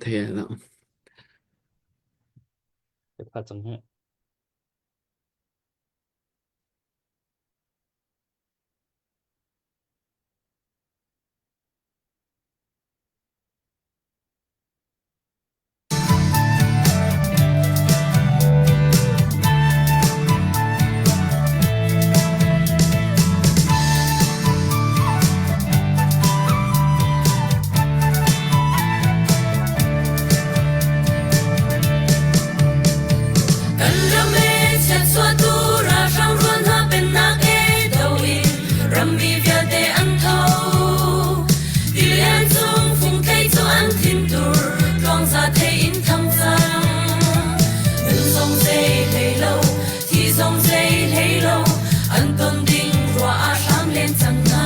Thei lo. Ka tha cang he. Kan ram e chiatchuahtu ralhrang rual hna pennak e do in rammi vialte an tho. Tilian cung fungthei cu an thintur tluangza thei in thang cang. Nun zong zei hlei lo, thi zong zei hlei lo, an ton ding ruah ah hram len cang hna.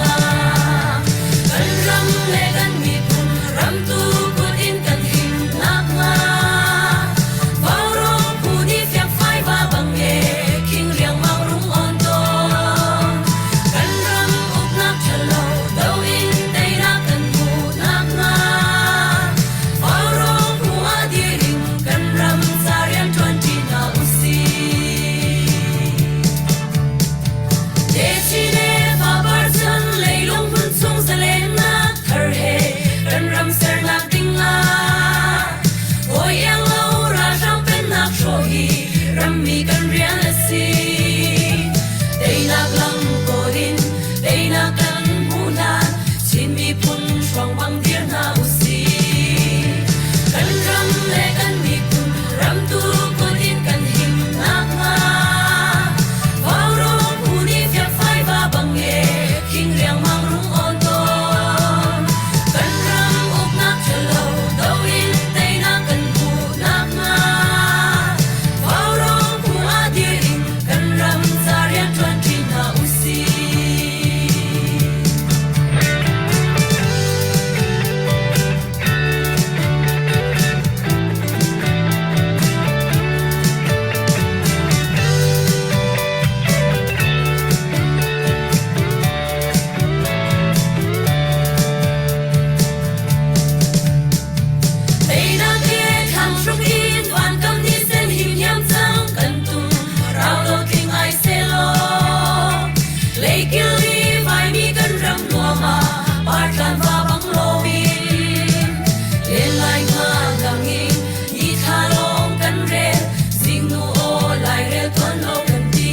Kan ram le kan miphun ramtu kut in kan him nakhnga Vaurawng phu nih fiangfai va bang e khing riangmang rung on tawn. Kan ram uknak ṭhalo do in teinak kan hmuh nakhnga Vaurawng phu ah dir in kan ram ca rian ṭuanṭi hna usih. Techin le fapar chan leilung hmun chung zalennak thar he kan ram sernak ding ah hawi iang lo ralhrang pennak hrawh hi rammi kan rian a si. Teinak lam kawl in teinak kan hmuh hlan Chin miphun hruang bang dir hna usih. Kan ram le kan miphun ramtu kut in kan him nakhnga Vaurawng phu nih fiangfai va bang e khing riangmang rung awn tawn. Kan ram uknak ṭhalo do in teinak kan hmuh nakhnga Vaurawng phu ah dir in kan ram ca rian ṭuanṭi hna usih. Teinak he thlang hruk in vankam ni sen himhiam cang kan tum rau lo tling ai selaw leikil i vaimi kan ram nuam ah partlan va bang loin len lai nga lang in ni thla lawng kan rel zingnu aw lairel tuan lo kan ti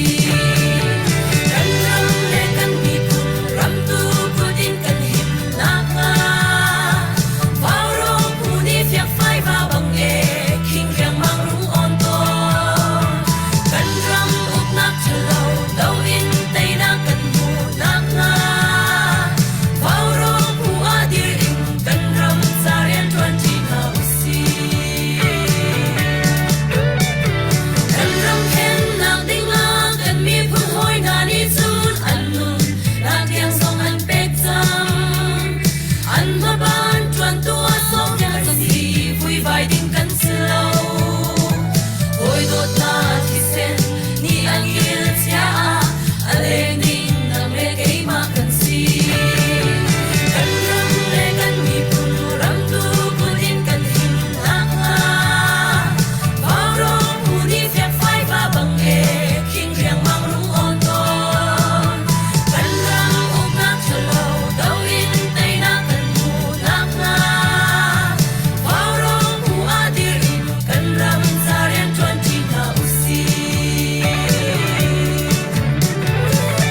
kan ram le kan miphun ramtu kut in kan him nakhnga Vaurawng phu nih fiakfai va bang e khing riangmang rung awn tawn kan ram uknak ṭhalo do in teinak kan hmuh nakhnga Vaurawng phu ah dir in kan ram ca rian ṭuan ṭi hna usih. Kan ram khennak dingah kan miphun hawi hna nih cun an nun nak tiang zong an pek cang. An hmaban ṭuantu ah sawmnak kan si vuivai ding kan si lo. Hawi dawtnak thisen nih an kil chia ah a leng ding nang le keimah kan si. Kan ram le kan miphun ramtu kut in kan him nakhnga Vaurawng phu nih fiakfai va bang e khing riangmang rung awn tawn. Kan ram uknak ṭhalo do in teinak kan hmuh nakhnga Vaurawng phu ah dir in kan ram ca rian ṭuanṭi hna usih.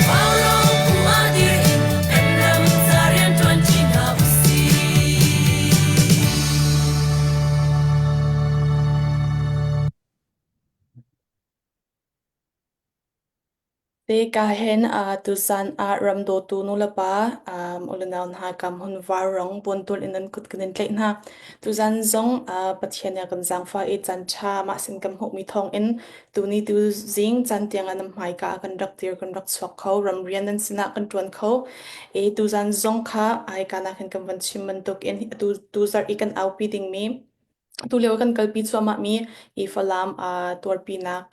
Vaurawng phu ah dir in kan ram ca rian ṭuanṭi hna usih. Te ka hin tuzan ah ramdawtu nulepa unau hna kam hun vaurong puantul in nan kut kan in tlaih hna. Tuzan zong Pathian nih a kan zaangfah i caan ṭha mah sin kan hmuhmi thawngin tuni tuzing caan tiang ah nan hmaika ah kan rak dir kan rak chuak kho ramrian nan sinah kan ṭuan kho. I tuzan zong kha hika nak hin kan van chim bantuk in atu tuzarh i kan aupi dingmi tulio kan kalpi cuahmahmi i Falam tuarpinak.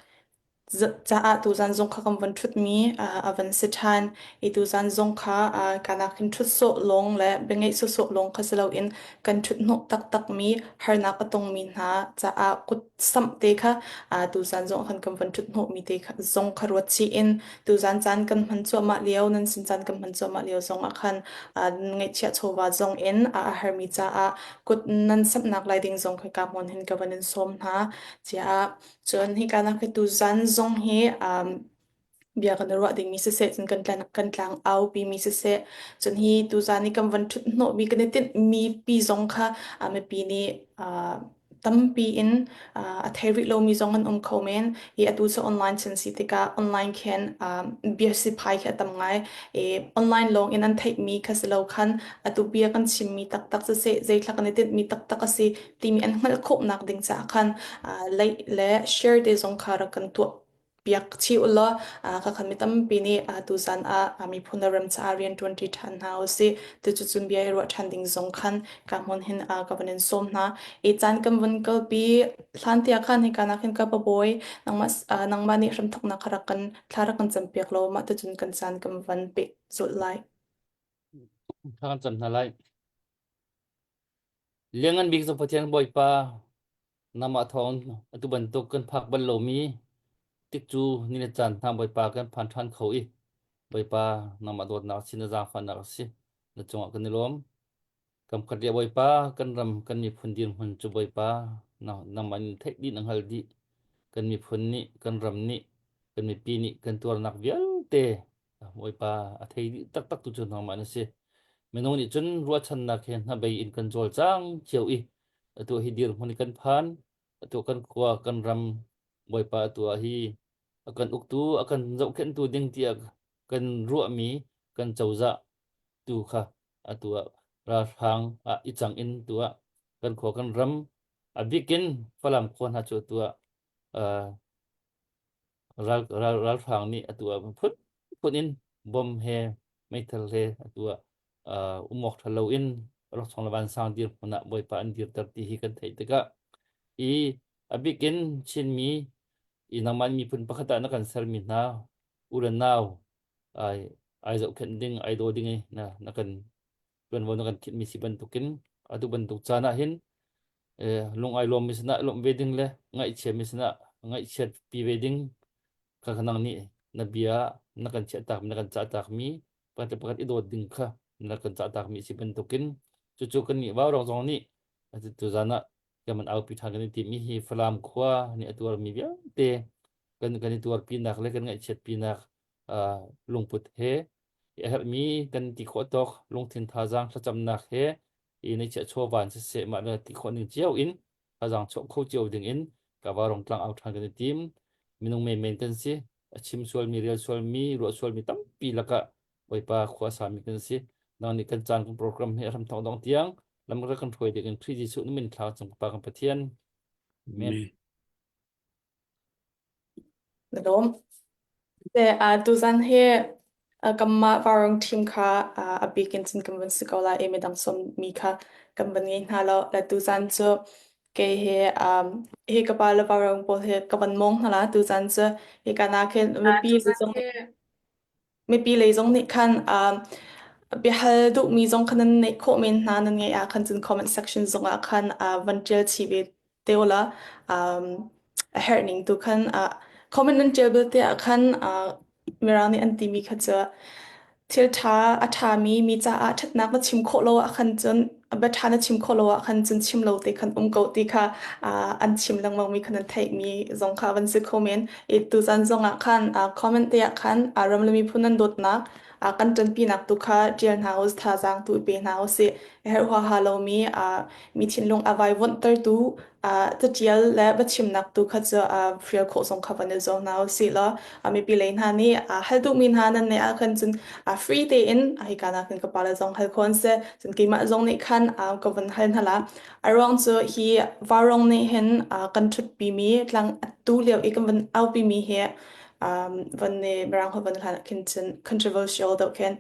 Caah tuzan zong kha kan von ṭhutmi a van si ṭhan i tuzan zong kha kanak hin ṭhut sawh lawng le biangeih sawsawh lawng kha si loin kan ṭhut hnawh taktakmi harnak a tongmi hna caah kut samh te kha tuzan zong khan kan von ṭhut hnawhmi te kha zong kha ruat chih in tuzan caan kan hman cuahmah lio nan sin caan kan hman cuahmah lio zong ah khan ngaihchiah chawva zong in a harmi caah kut nan samhnak lai ding zong khi ka hmun hin ka van in sawm hna tiah. Cun hika nak hi tuzan zong hi bia kan i ruah dingmi siseh, cun kan tlang kan tlang aupimi siseh, cun hi tuzan i kan van ṭhut hnawhmi kan i tinhmi pi zong kha mipi nih tampi in a thei rih lomi zong an um kho men. Hi atu cu online chan si tikah online khin bia siphai khi a tam ngai. I online lawng in an theihmi kha si lo khan atu bia kan chimmi taktak siseh, zeithla kan i tinhmi taktak a si timi an hngalh khawhnak ding caah khan like le share te zong kha rak kan tuah piak chih u law ka khan mi tampi nih tuzan ah miphun le ram caah rian ṭuanṭi ṭhan hna usih. Tucu bia i ruah ṭhan ding zong khan ka hmun hin ka van in sawm hna. I caan kan vun kalpi hlan tiah khan hika nak hin ka pabawi nangmah nangmah nih hramthoknak kha rak kan thla rak kan campiak law mah tucun kan caan kan van peh zulh lai. Thla kan cam hna lai. Lianngan Bik cu Pathian Bawipa, nangmah thawng atu bantuk kan phak bal lomi tikcu ni le caan hna Bawipa kan phan ṭhan kho i Bawipa nangmah dawtnak sin na zaangfahnak a si. Na cungah kan i lawm. Kamkhat ria Bawipa, kan ram kan miphun dirhmun cu Bawipa nangmah in theih dih na hngal dih. Kan miphun nih, kan ram nih, kan mipi nih kan tuarnak vialte Bawipa a thei dih taktak tu cu nangmah na si. Minung nih cun ruahchannak he hnabei in kan cawlcang cio i atu hi dirhmun i kan phan, atu kan khua, kan ram, Bawipa atu ah hi a kan uktu, a kan zohkhenhtu ding tiah kan ruahmi kan cozah tu kha atu ah ralhrang ah i cang in tu ah kan khua kan ram a bikin Falam khua hna cu atu ah uh, Ral, ral, ralhrang nih atu ah phunphun in bom he meithal he atu ah uh, um awk ṭha loin roksong le vansang dirhmun ah Bawipa an dirter ti hi kan theih tikah i a bik in Chinmi i nangmah miphun pakhat ah na kan sermi hna u le nau ai ai zohkhenh ding ai daw ding i na na kan tuanvo na kan khinh mi si bantukin atu bantuk caan ah hin lung ai lawm mi sinah lawmh ve ding le ngaihchia mi sinah ngaihchiat pi ve ding kha nang nih na bia na kan chiah tak na kan cah tak mi pakhat le pakhat i dawt ding kha na kan cah tak mi si bantukin cucu kan nih vau rong zong nih tu zan ah kan aupi ṭhan kan i tim mi hi Falam khua nih a tuar mi vialte kan kan i tuarpinak le kan ngaihchiatpinak lungput he a herhmi kan ti khawh tawk lungthin thazaang thlacamnak he i nei chiah chawvan siseh mah le ti khawh ning cio in thazaang chuah kho cio ding in ka varong tlang au ṭhan kan i tim. Minung menmen kan si. A chim sualmi, rel sualmi, ruah sualmi tampi lakah Bawipa khua sami kan si. Nang nih kan caan kan program hi a hram thawng dong tiang lam kan hruai ding in Khrih Jesuh na min thla cung Pa kan Pathian. Amen. Na lawm. Te tuzan hi kanmah Varung team kha a bik in cun kan van si ko lai i midang sawmmi kha kan van ngei hna lo. Le tuzan cu kei he hi ka pa le Varung pawl he ka van mawng hna la tuzan cu hika nak hin mipi zong mipi lei zong nih khan biahal duhmi zong kha nan neih khawh men hna nan ngeih ah khan cun comment section zong ah khan van ṭial chih ve te ula a herh ning tu khan comment nan ṭial belte ah khan Mirang nih an timi kha cu thil ṭha a ṭhami mi caah ṭhatnak na chim khawh lo ah khan cun bia ṭha na chim khawh lo ah khan cun chim lo te khan um ko ti kha an chim lengmangmi kha nan theihmi zong kha van si kho men. I tuzan zong ah khan comment te ah khan ram le miphun nan dawtnak kan ṭanpinak tu kha ṭial hna u thazaang tu i pe hna usih. Herh huaha lomi mi thinlung a vaivuanhtertu caṭial le biachimnak tu kha cu hrial khawh zong kha van i zuam hna usih law mipi lei hna nih hal duhmi hna nan neih ahkhan cun free tein hika nak hin ka pale zong hal kho an si. Cun keimah zong nih khan ka vun hal hna la. A ruang cu hi vaurawng nih hin kan ṭhutpimi tlang atu lio i kan vun aupimi hi van i Mirang holh van hlan ah khin cun controversial deuh khin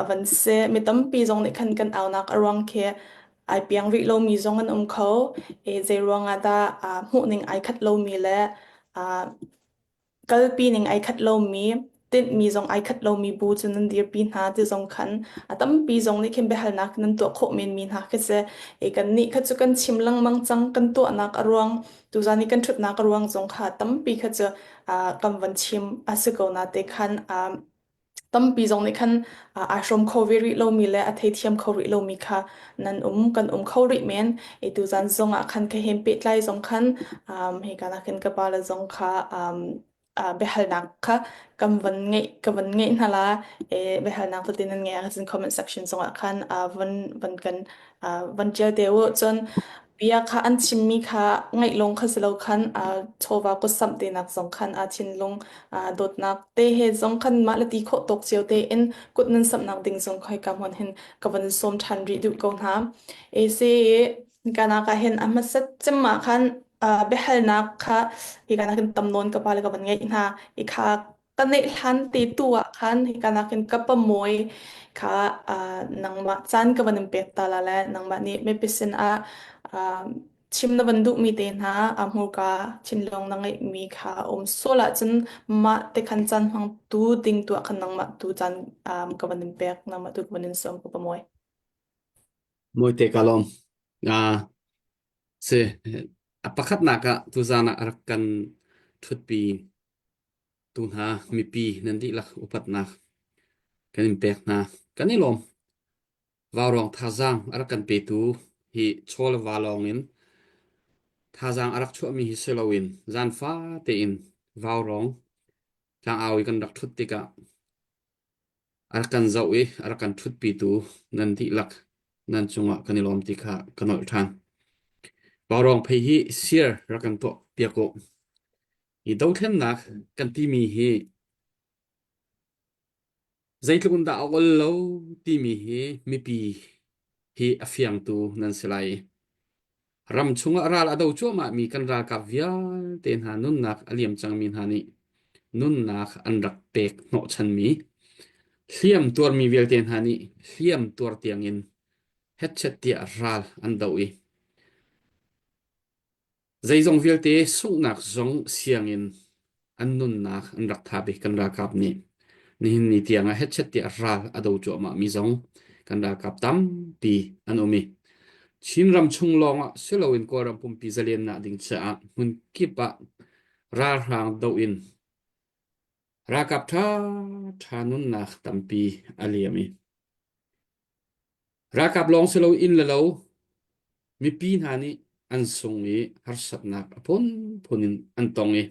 a van si. Mi tampi zong nih khan kan aunak a ruang khi ai piang rih lomi zong an um kho. I zei ruangah dah hmuhning ai khat lomi le. Kalpi ning ai khat lomi, tinhmi zong ai khat lomi bu cu nan dirpi hna ti zong khan a tampi zong nih khin biahalnak nan tuah khawh menmi hna khi si. I kannih kha cu kan chim lengmang cang, kan tuahnak a ruang, tuzaan i kan ṭhutnak a ruang zong kha tampi kha cu kan van chim a si ko na te khan Tampi zong nih khan aa hrawm kho ve rih lomi le a theithiam kho rih lomi kha nan um kan um kho rih men. I tuzan zong ah khan ka hem pehtlai zong khan hika nak hin ka pale zong kha biahalnak kha kan van ngeih ka van ngeih hna la. E, biahalnak tete nan ngeih ahcun comment section zong ah khan van van kan van ṭial te u. Cun bia kha an chimmi kha ngaih lawng kha si lo khan chawva kutsamh tenak zong khan aa thinlung dawtnak te he zong khan mah le ti khawh tawk cio tein kut nan samhnak ding zong khoi ka hmun hin ka van sawm ṭhan rih duh ko hna. Ese kanak ah hin a hmasat cem ah khan biahalnak kha hi kanak hin tam nawn ka pa le ka van ngeih hna i kha Ka neih hlan te tu ah khan hika nakin ka pamuai kha nangmah caan ka van in pek ta la le nangmah nih mipi sin ah chim na van duhmi te hna a hmurka thinlung na ngeihmi kha a um sual ahcun mah te khan caan hmang tu ding tu ah khan nangmah tu caan ka van in pek nangmah tu ka van in sawm ka pamuai. Mawite ka lawm. Si, a pakhatnak ah tuzaan ah rak kan ṭhutpi Tu hna mipi nan dihlak upatnak kan in pek hna. Kan i lawm. Vaurawng thazaang a rak kan petu hi chaw le va lawng in thazaang a rak chuahmi hi si loin zaanfa tein vaurawng tlangau i kan rak ṭhut tikah a rak kan zoh i a rak kan ṭhutpitu nan dihlak nan cungah kan i lawm ti kha ka nolh ṭhan. Vaurawng phei hi sir rak kan tuah piak u. Hi dothlennak kan timi hi zeitluk in dah a ol lo timi hi mipi hi a fiangtu nan si lai. Ram chungah ral a do cuahmahmi kan ralkap vialte hna nunnak a liam cangmi hna nih nunnak an rak pek hnawhchanmi hliam tuarmi vialte hna nih hliam tuar tiangin hetchet tiah ral an do i Zeizong vialte sunghnak zong sianginn an nunnak an rak tha bik kan ralkap nih nihin ni tiang ah hetchet tiah ral a do cuahmah mi zong kan ralkap tampi an um i Chinram chung lawng ah siloin Kawlram pumpi zalennak ding caah hmun kip ah ralhrang doh in ralkap ṭha ṭha nunnak tampi a liam i Ralkap lawng si lo inn le lo mipi hna nih an sung i harsatnak a phunphun in an tong i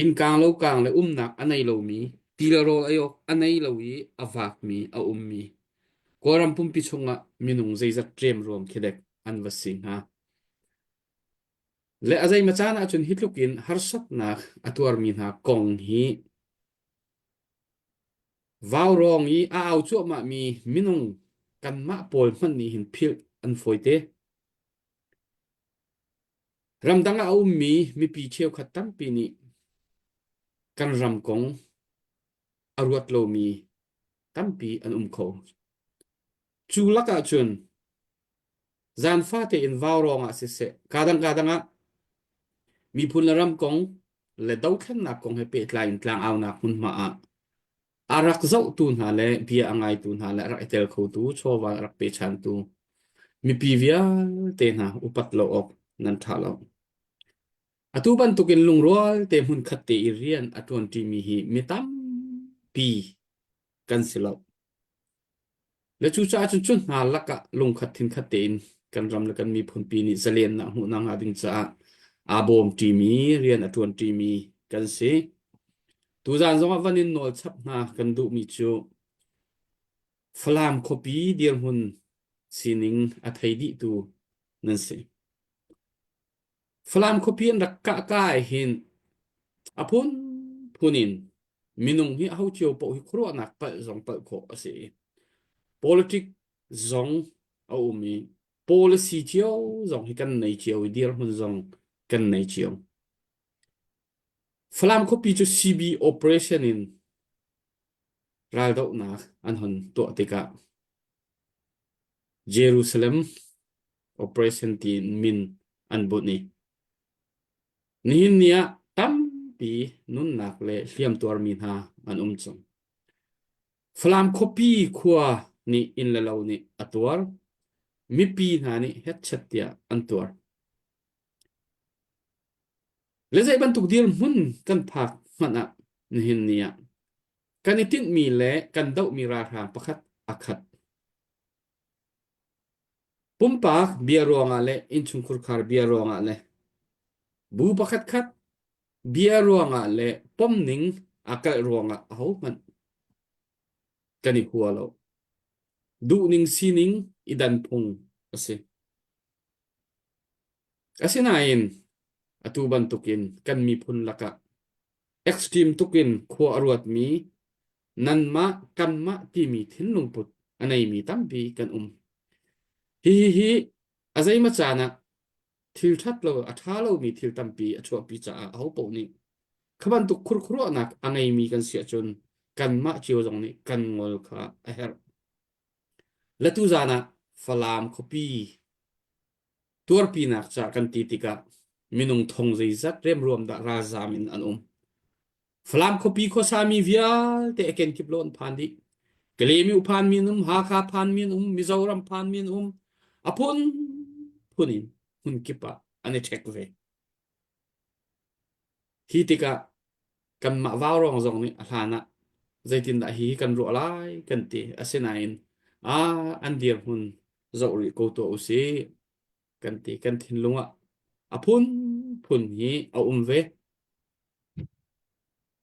innkang lo kang le umnak a nei lomi ti le rawl ei awk a nei lo i a vakmi a ummi Kawlram pumpi chungah minung zeizat ṭemruam khi dek an va si hnga. Le a zeimaw caan ahcun hi tluk in harsatnak a tuarmi hna kong hi Vaurawng i a au cuahmahmi minung kanmah pawl hmanh nih hin philh an fawite. Ramdang ah a ummi mipi cheukhat tampi nih kan ram kong a ruat lomi tampi an um kho. Cu lakah cun zaanfa tein vaurawng ah siseh, kadang kadang ah miphun le ram kong le dothlennak kong he pehtlai in tlangaunak hmunhma ah a rak zohtu hna le bia a ngaitu hna le a rak i tel khotu chawva a rak pechantu mipi vialte hna upat lo awk nan ṭha lo. Atu bantukin lungrual te hmunkhat te i rian a ṭuanṭimi hi mi tampi kan si lo. Le cucaah cun cu hna lakah lungkhat thinkhat tein kan ram le kan miphunpi nih zalennak hmuhnak hnga ding caah aa bawmṭimi rian a ṭuanṭimi kan si. Tuzaan zongah van in nawl chap hna kan duhmi cu Falam khuapi dirhmun sining a thei dihtu nan si. Falam khuapi an rak kah ka hin a phunphun in minung hi aho cio paoh hi khuaruahnak palh zong palh khawh a si i politic zong a um i policy cio zong hi kan nei cio i dirhmun zong kan nei cio. Falam khuapi cu CB operation in raldohnak an hon tuah tikah Jerusalem operation tiin min an bunh i nihin ni ah tampi. tampi nunnak le hliamtuarmi hna an um cang. Falam khuapi khua nih inn le lo nih a tuar. Mipi hna nih hetchet tiah an tuar. Le zei bantuk dirhmun kan phak hmanh ah nihin ni ah kan i tinhmi le kan dohmi ralhrang pakhat a khat. Pumpak bia ruangah le innchungkhar bia ruangah le bu pakhatkhat bia ruangah le pomning aa kalh ruangah ahohmanh kan i hua lo. Duhning sining i dan phung a si. Asinain atu bantukin kan miphun lakah extreme tukin khua a ruatmi nanmah kanmah timi thinlungput a neimi tampi kan um. Hihi hi a zeimaw caan ah thil ṭhat lo a ṭha lomi thil tampi a chuahpi caah ahopaoh nih kha bantuk khurkhuruahnak a ngeimi kan si ahcun kanmah cio zong nih kan ngol kha a herh. Le tuzaan ah Falam khuapi tuarpinak ca kan ti tikah minung thong zeizat remruam dah ralzaam in an um. Falam khuapi khuasami vialte a kenkip lo an phan dih. Kalemi phan mi an um, Hakha phan mi an um, Mizoram phan mi an um. A phun phun in hmun kip ah an i ṭhek ve. Hi tikah kanmah vaurawng zong nih a hlan ah zeitindah hi kan ruah lai kan ti. Asinain ah an dirhmun zoh rih ko tuah usih kan ti. Kan thinlung ah a phunphun hi a um ve.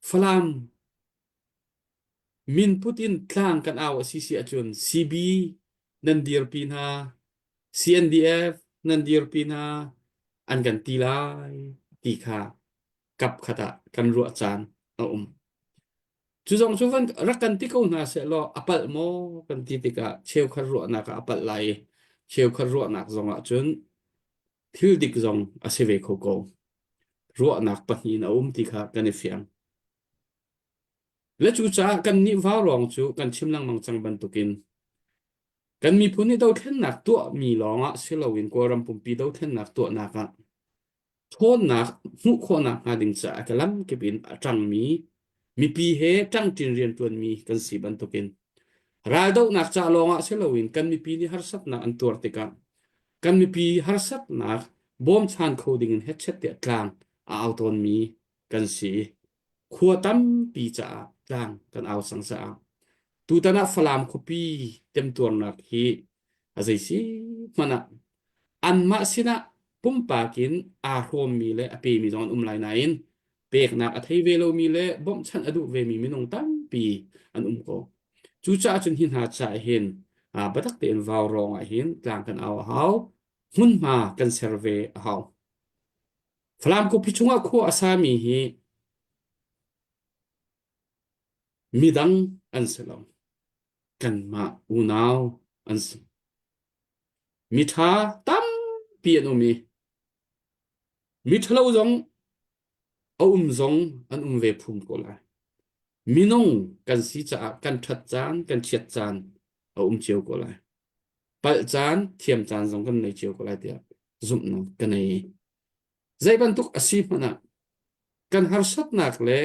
Falam Minput in tlang kan au a si si ahcun CB nan dirpi hna, CNDF nan dirpi hna an kan ti lai ti kha kap khat ah kan ruah caan a um. Cu zong cu van rak kan ti ko hna sehlaw a palh maw kan ti tikah cheukhat ruahnak ah a palh lai i cheukhat ruahnak zong ah cun thil dik zong a si ve kho ko. Ruahnak pahnih in a um ti kha kan i fiang. Le cucaah kannih vaurawng cu kan chim lengmang cang bantukin kan miphun nih dothlennak tuahmi lawngah si loin Kawlram pumpi dothlennak tuahnak ah ṭhawnnak hmuh khawhnak hnga ding caah ka lamkip in a ṭangmi mipi he ṭangṭin rianṭuanmi kan si bantukin raldohnak ca lawngah si loin kan mipi nih harsatnak an tuar tikah kan mipi harsatnak bawmchan kho dingin hetchet tiah tlang a au tawnmi kan si. Khua tampi caah tlang kan au cang caah tutan ah Falam khuapi temtuarnak hi a zei si hmanh ah anmah sinah pumpak in aa hrawmmi le a pemi zong an um lai nain peknak a thei ve lomi le bawmhchanh a duh vemi minung tampi an um ko. Cucaah cun hi hna caah hin biatak tein vaurawng ah hin tlang kan au a hau, hmunhma kan ser ve a hau. Falam khuapi chungah khua a sami hi midang an si lo. Kanmah unau an si. Miṭha tampi an um i miṭhalo zong a um zong an um ve phum ko lai. Minung kan si caah kan ṭhat caan, kan chiat caan a um cio ko lai. Palh caan, thiam caan zong kan nei cio ko lai tiah zumhnak ka nei. Zei bantuk a si hmanh ah kan harsatnak le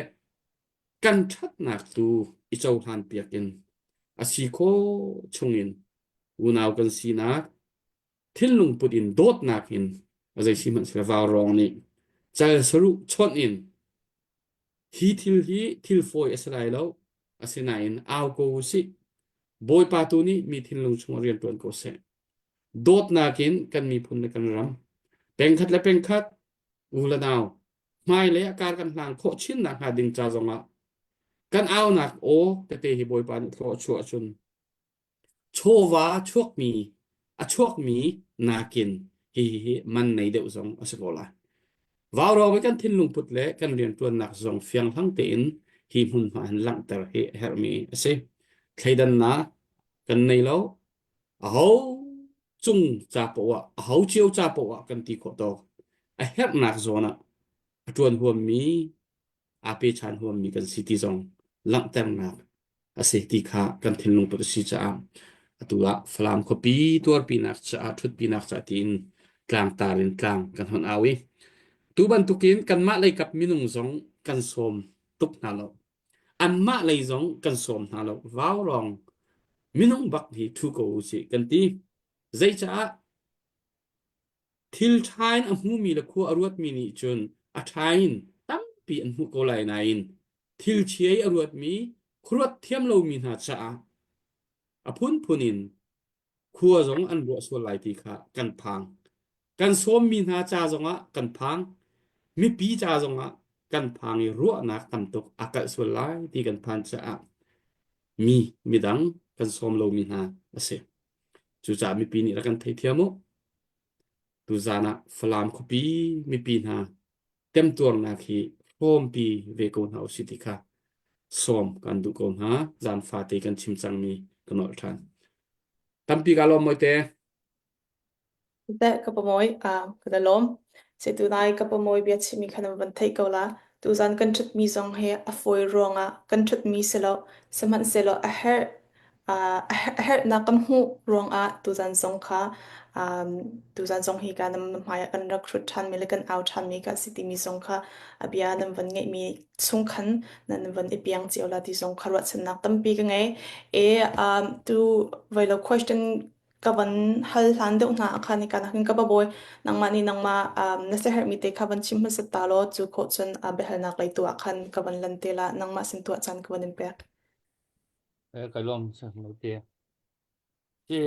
kan ṭhatnak tu i cohlan piak in a si khawh chungin unau kan sinak thinlung put in dawtnak in a zei si hmanh seh vaurawng nih cal saruh chawnh in hi thil hi thil fawi a si lai lo asinain au ko usih Bawipa tu nih mi thinlung chungah rian ṭuan ko seh dawtnak in kan miphun le kan ram pengkhat le pengkhat u le nau hmailei ah kar kan hlang khawh chin nak hnga ding ca zongah kan aunak aw tete hi Bawipa nih thlawh a chuah ahcun chawva chuakmi a chuakmi nakin hihi hi man nei deuh zong a si ko lai. Vaurawng i kan thinlung put le kan rianṭuannak zong fianghlang tein hi hmunhma hin langhter hi a herhmi a si. Thleidannak kan nei lo. Aho cung ca poah aho cio ca poah kan ti khawh tawk. A herhnak zawn ah a ṭuan huammi aa pechan huammi kan si ti zong langhternak a si ti kha kan thinlung put a si caah atu ah Falam khuapi tuarpinak caah ṭhutpinak caah tiin tlangtar in tlang kan hon au i tu bantukin kanmah leikap minung zong kan sawm tuk hna lo. Anmah lei zong kan sawm hna lo. Vaurawng minung bak hi ṭhu ko usih kan ti. Zeicaah thil ṭha in a hmumi le khua a ruatmi nih cun a ṭha in tampi an hmuh ko lai nain thil chia i a ruatmi khuaruat thiam lomi hna caah a phunphun in khua zong an ruah sual lai ti kha kan phang. Kan sawmmi hna ca zongah kan phang. Mipi ca zongah kan phang i ruahnak tam tuk a kalh sual lai ti kan phan caah mi midang kan sawm lomi hna a si. Cucaah mipi nih rak kan theithiam u. Tuzaan ah Falam khuapi mipi hna temtuarnak hi hrawmpi ve ko hna usih ti kha sawm kan duh ko hna. Zan fate kan chim cangmi ka nolh ṭhan. Tampi ka lawm mawite. Teh ka pamoy, ka da lawm. Se tu nai ka pamoy bia chimmi kha nan van theih ko la. Tuzan kan ṭhutmi zong hi a fawi ruangah kan ṭhutmi si lo. Sihmanhsehlaw a herh a herhnak kan hmuh ruangah tuzan zong kha tuzan zong hi ka nan hmaiah kan rak hrut ṭhanmi le kan au ṭhanmi ka si timi zong kha a bia nan van ngeihmi chung khan nan van i piang cio la ti zong kha ruahchannak tampi ka ngei. E tu voilo question ka van hal hlan deuh hna ah khan hika nakin ka babawi nangmah nih nangmah na siaherhmi te kha van chim hmasat ta law cu khawh cun biahalnak lei tu ah khan ka van lan te la nangmah sin tuah caan ka van in pek. Ka lawm lo te. Ti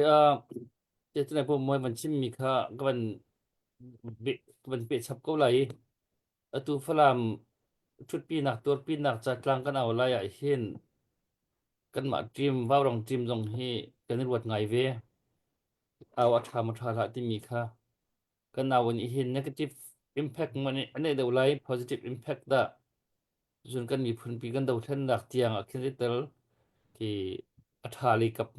te tunai po moi van chim mi kha ka van ka van pe chap ko lai. Atu Falam ṭhutpinak tuarpinak ca tlang kan au lai ah hin kanmah team Vaurang team zong hi kan i ruat ngai ve. Au a ṭha maw ṭha hlah timi kha kan nau nih hin negative impact man a neih deuh lai positive impact dah cun kan miphunpi kan dothlennak tiang ah khin tel ki a ṭha lei kap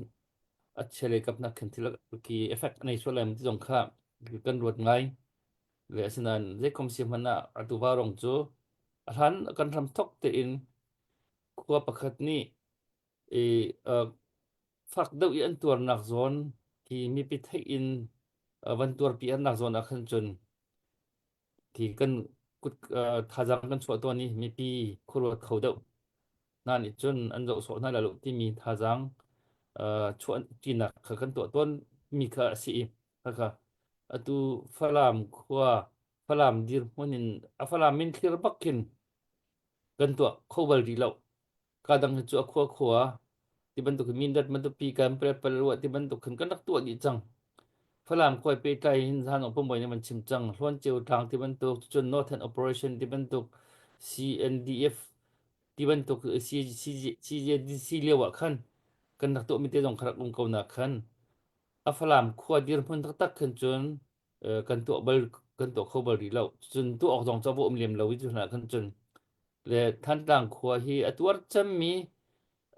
a chia lei kap nak khin thil ki effect a nei sual lai ti zong kha kan ruat ngai. Le asinain zeikom si hmanh ah atu Vaurang cu a hlan kan hram thok tein khua pakhat nih i fak deuh i an tuarnak zawn khi mipi theih in van tuarpi annak zawn ah khan cun khi kan kut thazaang kan chuah tawn i mipi khuaruat kho deuh hna nih cun an zoh sawh hna lai lo timi thazaang chuah ṭinak kha kan tuah tawn mi kha a si i khakha atu Falam khua Falam dirhmun in a Falam min thlir bak khin kan tuah kho bal rih lo. Ka dang hi cu a khua khua ti bantuk hin Mindat Matupi kan Palpal ruah ti bantuk khin kan rak tuah dih cang. Falam khuai pehtlai hin zan awk pumoi nih man chim cang. Hluanceu tlang ti bantuk cun Northern Operation ti bantuk CNDF ti bantuk CJDC lio ah khan kan rak tuahmi te zong kha rak um ko na khan a Falam khua dirhmun taktak khan cun kan tuah bal kan tuah kho bal rih lo. Cun tuah awk zong cu a va um lem lo i cu hlan ah khan cun le Thantlang khua hi a tuar cemmi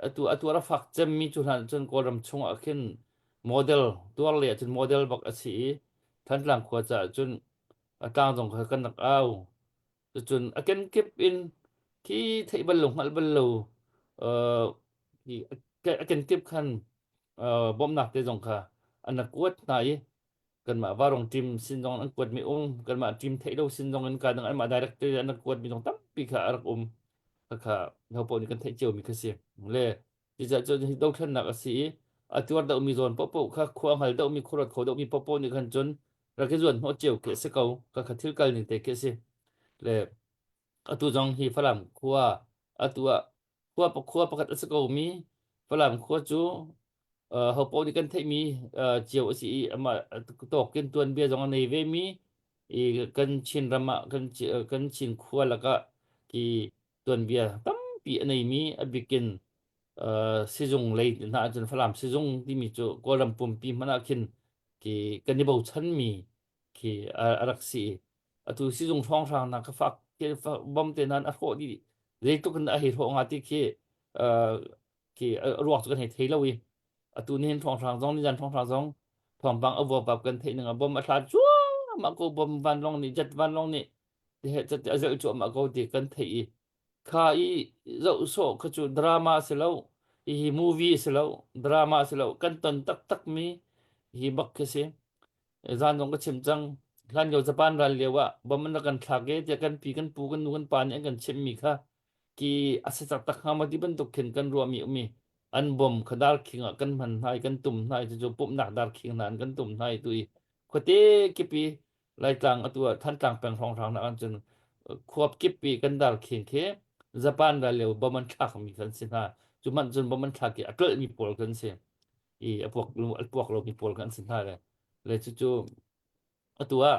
atu a tuar a fak cemmi cu hlan cun Kawlram chungah khin model tuar le ahcun model bak a si i Thantlang khua caah cun a tlang zong kha kan rak au. Cucun a kenkip in khi theih bal lo hngalh bal lo hi a kenkip khan bawmhnak te zong kha an rak kuat hna i kanmah Varong team sin zong an kuatmi um kanmah team theih lo sin zong in ka dang anmah direct te an rak kuatmi zong tampi kha a rak um kha hopaoh nih kan theih ciomi kha si le cucaah cun hi dothlennak a si i a tuar deuhmi zawn paohpaoh kha khua hngal deuhmi khuaruat kho deuhmi paohpaoh nih khan cun rak i zuan hnawh cio khi a si ko ka kha thil kal ning te khi a si le atu zong hi Falam khua atu ah khua khua pakhat a si ko mi Falam khua cu hopaoh nih kan theihmi cio a si i amah tawkin tuanbia zong a nei ve mi i kan Chin ram ah kan kan Chin khua lakah ki tuanbia tampi a neimi a bikin sizung lei hna ahcun Falam sizung timi cu Kawlram pumpi hmanh ah khin ki kan i bochanmi khi a rak si i atu sizung hrawnghrang hna kha fak bom te nan a hrawh dih zeitluk in a hei hrawh nga ti khi khi ruak cu kan hei thei lo i atu nihin hrawnghrang zong nizan hrawnghrang zong thawngpang a vuapap kan theih ning ah bom a thla cuahmah ko bom vanlawng nih jet vanlawng nih a zelh cuahmah ko ti kan theih i kha i zoh sawh kha cu drama si lo hi movie si lo drama si lo kan ton taktak mi hi bak khi si zan zong ka chim cang. Hlan lio Japan ral lio ah bom an rak kan thlak i tiah kan pi kan pu kan nu kan pa nih an kan chimhmi kha ki a si taktak hnga maw ti bantuk khin kan ruahmi um i an bom kha darkhing ah kan hman hna i kan tum hna i cucu pumhnak darkhing hna an kan tum hna i tu i khuate kip i Laitlang atu ah Thantlang peng hrawnghrang nak ah cun khuap kip i kan darkhing khi Japan ral lio bom an thlakmi kan si hna. Cu hmanh cun bom an thlak i a tlolhmi pawl kan si. I a puak a puak lomi pawl kan si hna le le cucu atu ah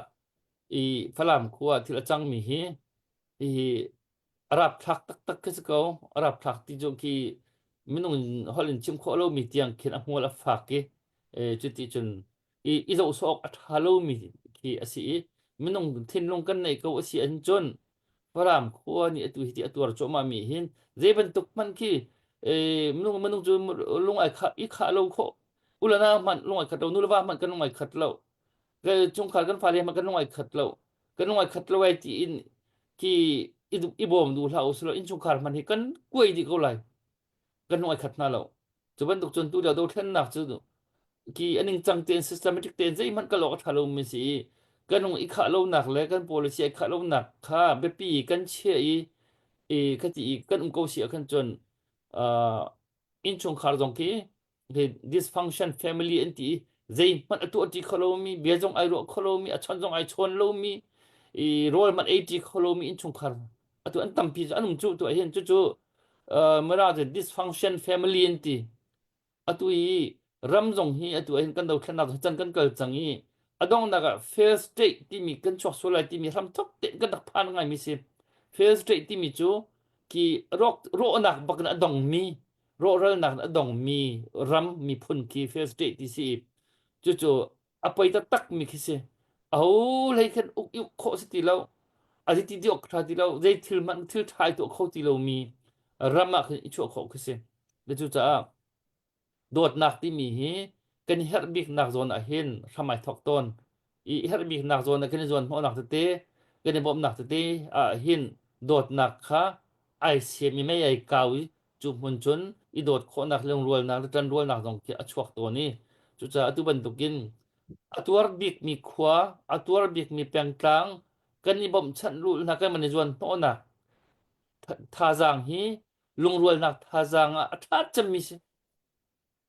i Falam khua thil a cangmi hi hihi a rapthlak taktak khi si ko. A rapthlak ti cu khi minung holh in chim khawh lomi tiang khin a hmual a fak i cuti cun i i zoh sawh awk a ṭha lomi khi a si i minung thinlung kan neih ko a si ahcun cun Falam khua nih atu hi ti a tuar cuahmah mi hin zei bantuk hmanh khi minung minung cu lung ai khah i khah lo khawh ulana hmanh lung ai khat lo nuleva hmanh kan lung ai khat lo chungkhar kan fale hmanh kan lung ai khat lo kan lung ai khat lo ai ti in khi i bawm duh hlah usilo innchungkhar hmanh hi kan kuai dih ko lai kan lung ai khat hna lo cu bantuk cun tu lio dothlennak cu ki a ningcang tein systematic tein zeihmanh kal awk a ṭha lomi si i kan lung i khah lonak le kan policy ai khah lonak kha biapi kan chiah i i khati i kan um ko si ah khan cun uh, innchungkhar zong khi dysfunction family an ti i zeihmanh a tuah ṭi kho lomi bia zong ai ruah kho lomi a chon zong ai chawn lomi i rawl hmanh ei ṭi kho lomi innchungkhar atu an tampi cu an um cu tu ahhin cucu mara cu dysfunction family an ti atu i ram zong hi atu ahhin kan dothlennak chan kan kal cang i a donghnak ah fail state timi kan chuak sual lai timi hramthok te kan rak phan ngaimi si fail state timi cu ki rawk rawhnak bak in a dongmi rawhralnak in a dongmi ram miphun khi fail state ti si cucu a poi taktak mi khi si aho hlei khan uk uk khawh si ti lo a ti ti awk tha ti lo zei thil hmanh thil tha i tuah kho ti lo mi ram ah khin i chuah khawh khi si le cu caah dawtnak timi hi kan i herh biknak zawn ah hin hram ai thok tawn i herh biknak zawn ah kan i zuan hnawhnak tete kan i bawmhnak tete ah hin dawtnak kha ai siam i mei ai kau i cu hmun cun i dawt khawhnak lungrualnak le ṭanrualnak zong khi a chuak tawn i cucaah atu bantukin a tuar bikmi khua a tuar bikmi pengtlang kan i bawmhchanh lul hna kan i zuan hnawhnak thazaang hi lungrualnak thazaang ah a ṭha cemmi si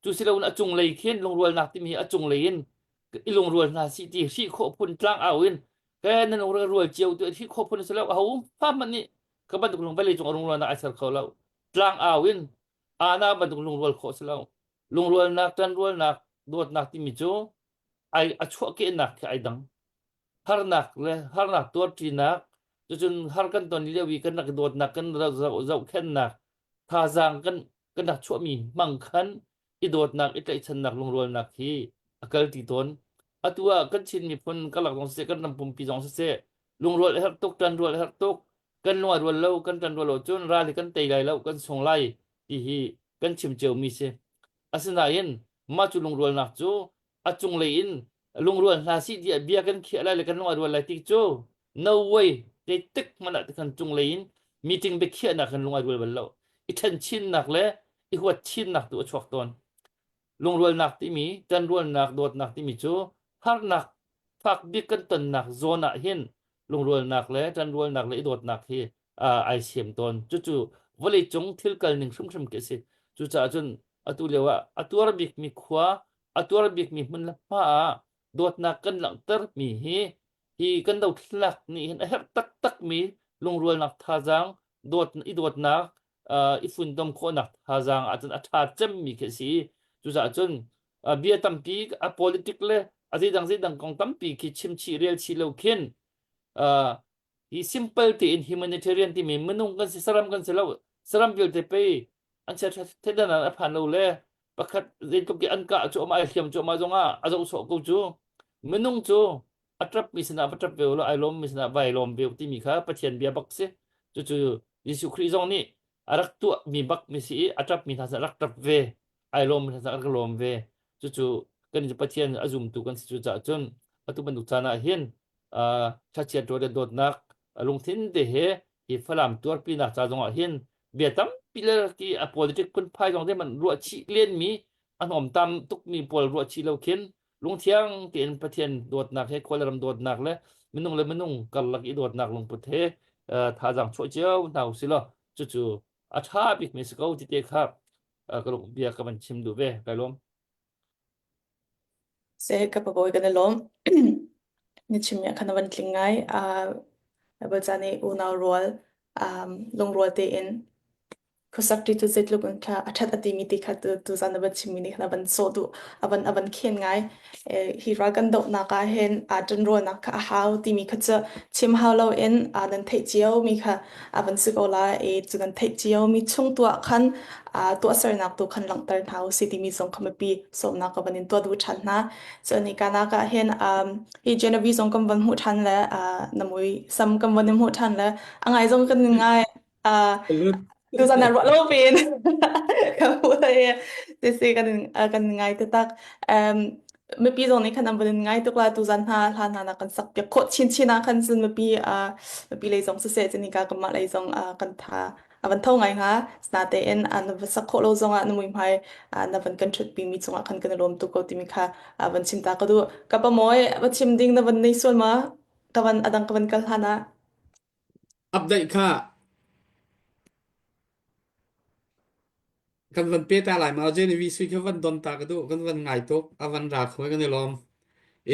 Cu si loin a cunglei khin lungrualnak timi hi a cunglei in i lungrual hna sih ti hrih khawh phun tlang au in ke nan lungrual rual cio tu hrih khawh phun si lo aho fa hmanh nih ka bantuk lung vawlei cung a lungrualnak ai ser kho lo tlang au in ana bantuk lungrual khawh si lo lungrualnak ṭanrualnak dawtnak timi cu ai a chuahkehnak khi ai dang harnak le harnak tuarṭinak cucun har kan ton lio i kan rak dawtnak kan zohkhennak thazaang kan kan rak chuahmi hmang khan i dawtnak i tlaihchannak lungrualnak hi a kal ti tawn atu ah kan Chin miphun karlak zong siseh kan ram pumpi zong siseh lungrual a herh tuk ṭanrual a herh tuk kan lung a rual lo kan ṭanrual lo cun ral hi kan tei lai lo kan sung lai ti hi kan chim ciomi si asinain mah cu lungrualnak cu a cunglei in lungrual hna sih tiah bia kan khiah lai le kan lung a rual lai ti cu no way zeitik hmanh ah kan cunglei in meeting biakhiahnak kan lung ai rual bal lo i ṭhen chinnak le i huat chinnak tu a chuak tawn lungrualnak timi ṭanrualnak dawtnak timi cu harnak fak bik kan tonnak zawn ah hin lungrualnak le ṭanrualnak le i dawtnak hi ai siam tawn cucu vawleicung thil kal ning hrimhrim khi a si cucaah cun atu lio ah a tuar bikmi khua a tuar bikmi hmun le hma ah dawtnak kan langhtermi hi hi kan dothlatnak nih hin a herh taktakmi lungrualnak thazaang dawt i dawtnak i funtom khawhnak thazaang ahcun a ṭha cemmi khi a si cucaah cun bia tampi a politic le a zeidang zeidang kong tampi khi chim chih rel chih lo khin hi simple tein humanitarian timi minung kan si saram kan si lo saram vialte pei an chia thedan a phan lo le pakhat zeitluk i an kah cu ai hliam cu amah zongah a zoh sawh ko cu minung cu a ṭap mi sinah va ṭap ve law ai lawm mi sinah vai lawm ve timi kha Pathian bia bak si cucu Jesuh Khrih zong nih a rak tuah mi bak mi si i a ṭap mi hna sinah rak ṭap ve ai lawm mi hna sinah rak lawm ve cucu kan Pathian a zumtu kan si cu caah cun atu bantuk caan ah hin thlachiat ruat le dawtnak lungthin te he hi Falam tuarpinak ca zongah hin bia tampi le ki a politic phunphai zong te man ruah chih len mi a hnawm tam tuk mi pawl ruah chih lo khin. Lungthiang tein Pathian dawtnak he khual ram dawtnak le minung le minung karlak i dawtnak lungput he thazaang chuah cio hna usih law cucu a ṭha bikmi si ko ti te kha ka lung bia ka van chim duh ve. Kai lawm. Seh ka pabawi kan i lawm. Na chimmi ah khan a van tling ngai. Uh, Bible ca nih unau rual um, lungrual tein khuasak ṭi cu zeitluk in kha a ṭhat a timi ti kha tu tuzan na van chimmi nih khan a van sawh duh a van a van khen ngai. Eh, hi ral kan dohnak ah hin aa ṭanrualnak kha a hau timi kha cu chim hau loin aa nan theih cio mi kha a van si ko lai i cu nan theih cio mi chung tuah khan aa tuahsernak tu khan langhter hna u si timi zong kha mipi sawmnak ka van in tuah duh ṭhan hna. Cun hi kanak ah hin um, hi Genevieve zong kan van hmuh ṭhan le uh, na mui sam kan van in hmuh ṭhan le a ngai zong kan ngai uh, tuzan ah ruah lo pin kan hmuh le sisi kan kan ngai taktak um, mipi zong nih khan an van in ngai tuk la tuzan hna hla hna na kan sak piak khawh chinchin ah khan cun mipi uh, mipi lei zong siseh cun hika kanmah lei zong uh, kan tha a van tho ngai hnga. Natein na va sak khawh lo zongah na muihmai na van kan ṭhutpi mi cungah khan kan i lawm tuk ko timi kha van chim ta ka duh. Ka pa mawi va chim ding na van nei sual ma? Ka van adang ka van kal hlan ah. Update kha kan van pe ta lai ma Genevieve sui kha van don ta ka duh kan van ngai tuk a van ra kho kan i lawm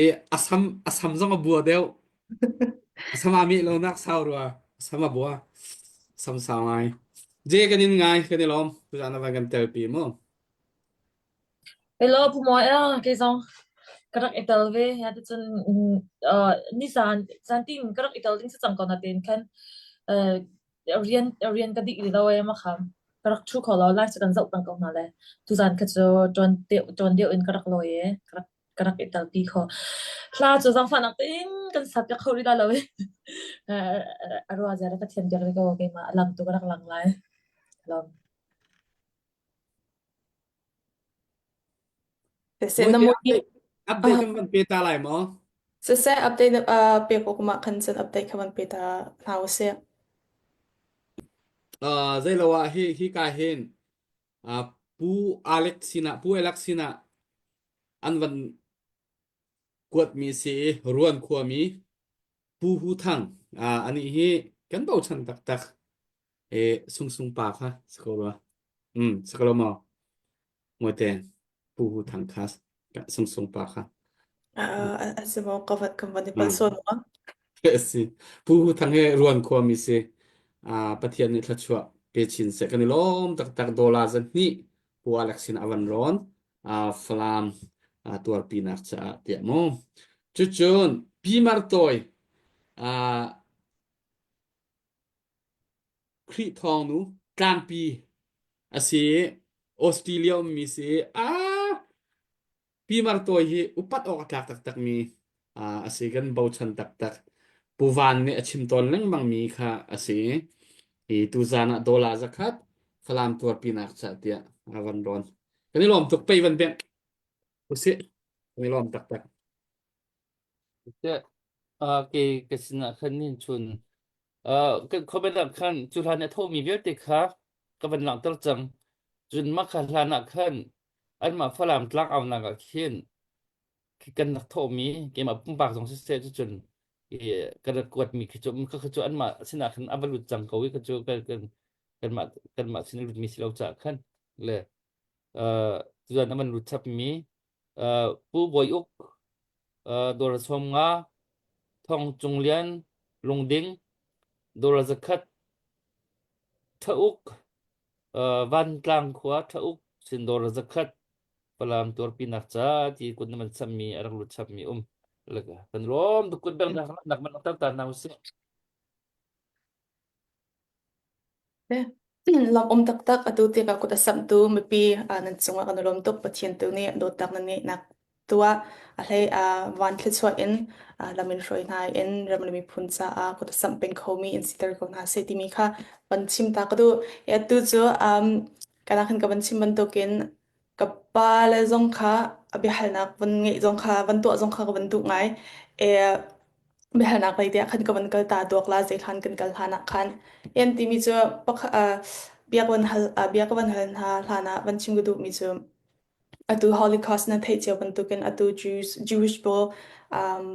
i asam asam zong a bua deuh asam a mi lo nak sau rua asam a bua sam sau ngai je kan in ngai kan i lawm tuzan a van kan tel pi mu Hello, Pu Mawi, ah, kei zong ka rak i tel ve. Ya ticun uh, nizan zantin ka rak i tel ding si cang ko natin khan uh, rian rian ka dih rih lo e ma kham. Ka rak ṭhu kho lo lai cu kan zoh peng ko hna le. Tuzan kha cu ṭuan deuh ṭuan deuh in ka rak lawi e. Ka rak ka rak i telpi kho. Hla cu zaangfahnak tein kan sat piak kho rih lai lo i. A rua zia ka thiam piak rih ko keimah a lang tu ka rak lang lai. Lawm. Siseh Mawi na te mui update update kan van pe ta lai maw? Siseh update uh, pe ko kuma khan cun update kha van pe ta hna usih. Uh, zeilo ah hi hi ka hin uh, Pu Alex sinah Pu Alex sinah an van kuatmi si i Ruan khuami Pu Hu Thang uh, anih hi kan bochan taktak e Sung Sung pa kha si ko rua. Um si ko lo maw? Mawite Pu Hu Thang kha Sung Sung pa kha. Uh, a si maw ka van kan van i pal sawn ma? Si. Pu Hu Thang hi Ruan khuami si. Uh, Pathian nih thluachuah pe chin seh kan i lawm taktak dollar zahnih Pu Alex sin a van rawn uh, Falam uh, tuarpinak caah tiah mu. Cucun Pi Mar Tawi uh, Khrih Thawng nu tlangpi a si i Australia ummi si i ah Pi Mar Tawi hi upat awk a tlak taktakmi a si kan bochan taktak. Pu Van nih a chim tawn lengmangmi kha a si i tuzan ah dollar zakhat Falam tuarpinak cah tiah a van rawn. Kan i lawm tuk pei van bengh usih. Kan i lawm taktak. Teh, uh, ke ka sinah khan nin chun uh, kan comment ah khan cu hlan i a thomi vialte kha ka van langhter cang. Cun mah kha hlan ah khan anmah Falam tlang aunak ah khin kan rak thawhmi keimah pumpak zong siseh cucun i kan rak kuatmi khi cu kha cu anmah sinah khan a va lut cang ko i kha cu kan kan kanmah kanmah sin a lutmi si lo caah khan le uh, tuzan a van lut chapmi uh, Pu Bawi Uk uh, Dawr 50 Thong Cung Lian Lungding Dawr 100 Tha Uk uh, Vantlang khua Tha Uk sin Dawr 100 Falam tuarpinak ca ti kut na man chammi a rak lut chapmi um kan lawm tuk kut beng nak man tar ta na usih Lawm um taktak atu tikah kut a samhtu mipi nan cungah kan i lawm tuk. Pathian tu nih dawtnak nan ngeihnak tuah a hlei van thluachuah in lam in hruai hna in ram le miphun caah kut a samh peng khomi in siter ko hna seh timi kha van chim ta ka duh. Atu cu kana khan ka van chim bantukin Ka pale zong kha a biahalnak van ngeih zong kha van tuah zong kha ka van duh ngai. E, biahalnak lei tiah khan ka van kal ta duak la zei hlan kan kal hlan ah khan. Yan timi cu pakha, uh, bia ka van hal uh, bia ka van hal hna hlan ah van chim ka duhmi cu Atu Holocaust na theih cio bantukin atu Jews, Jewish pawl um,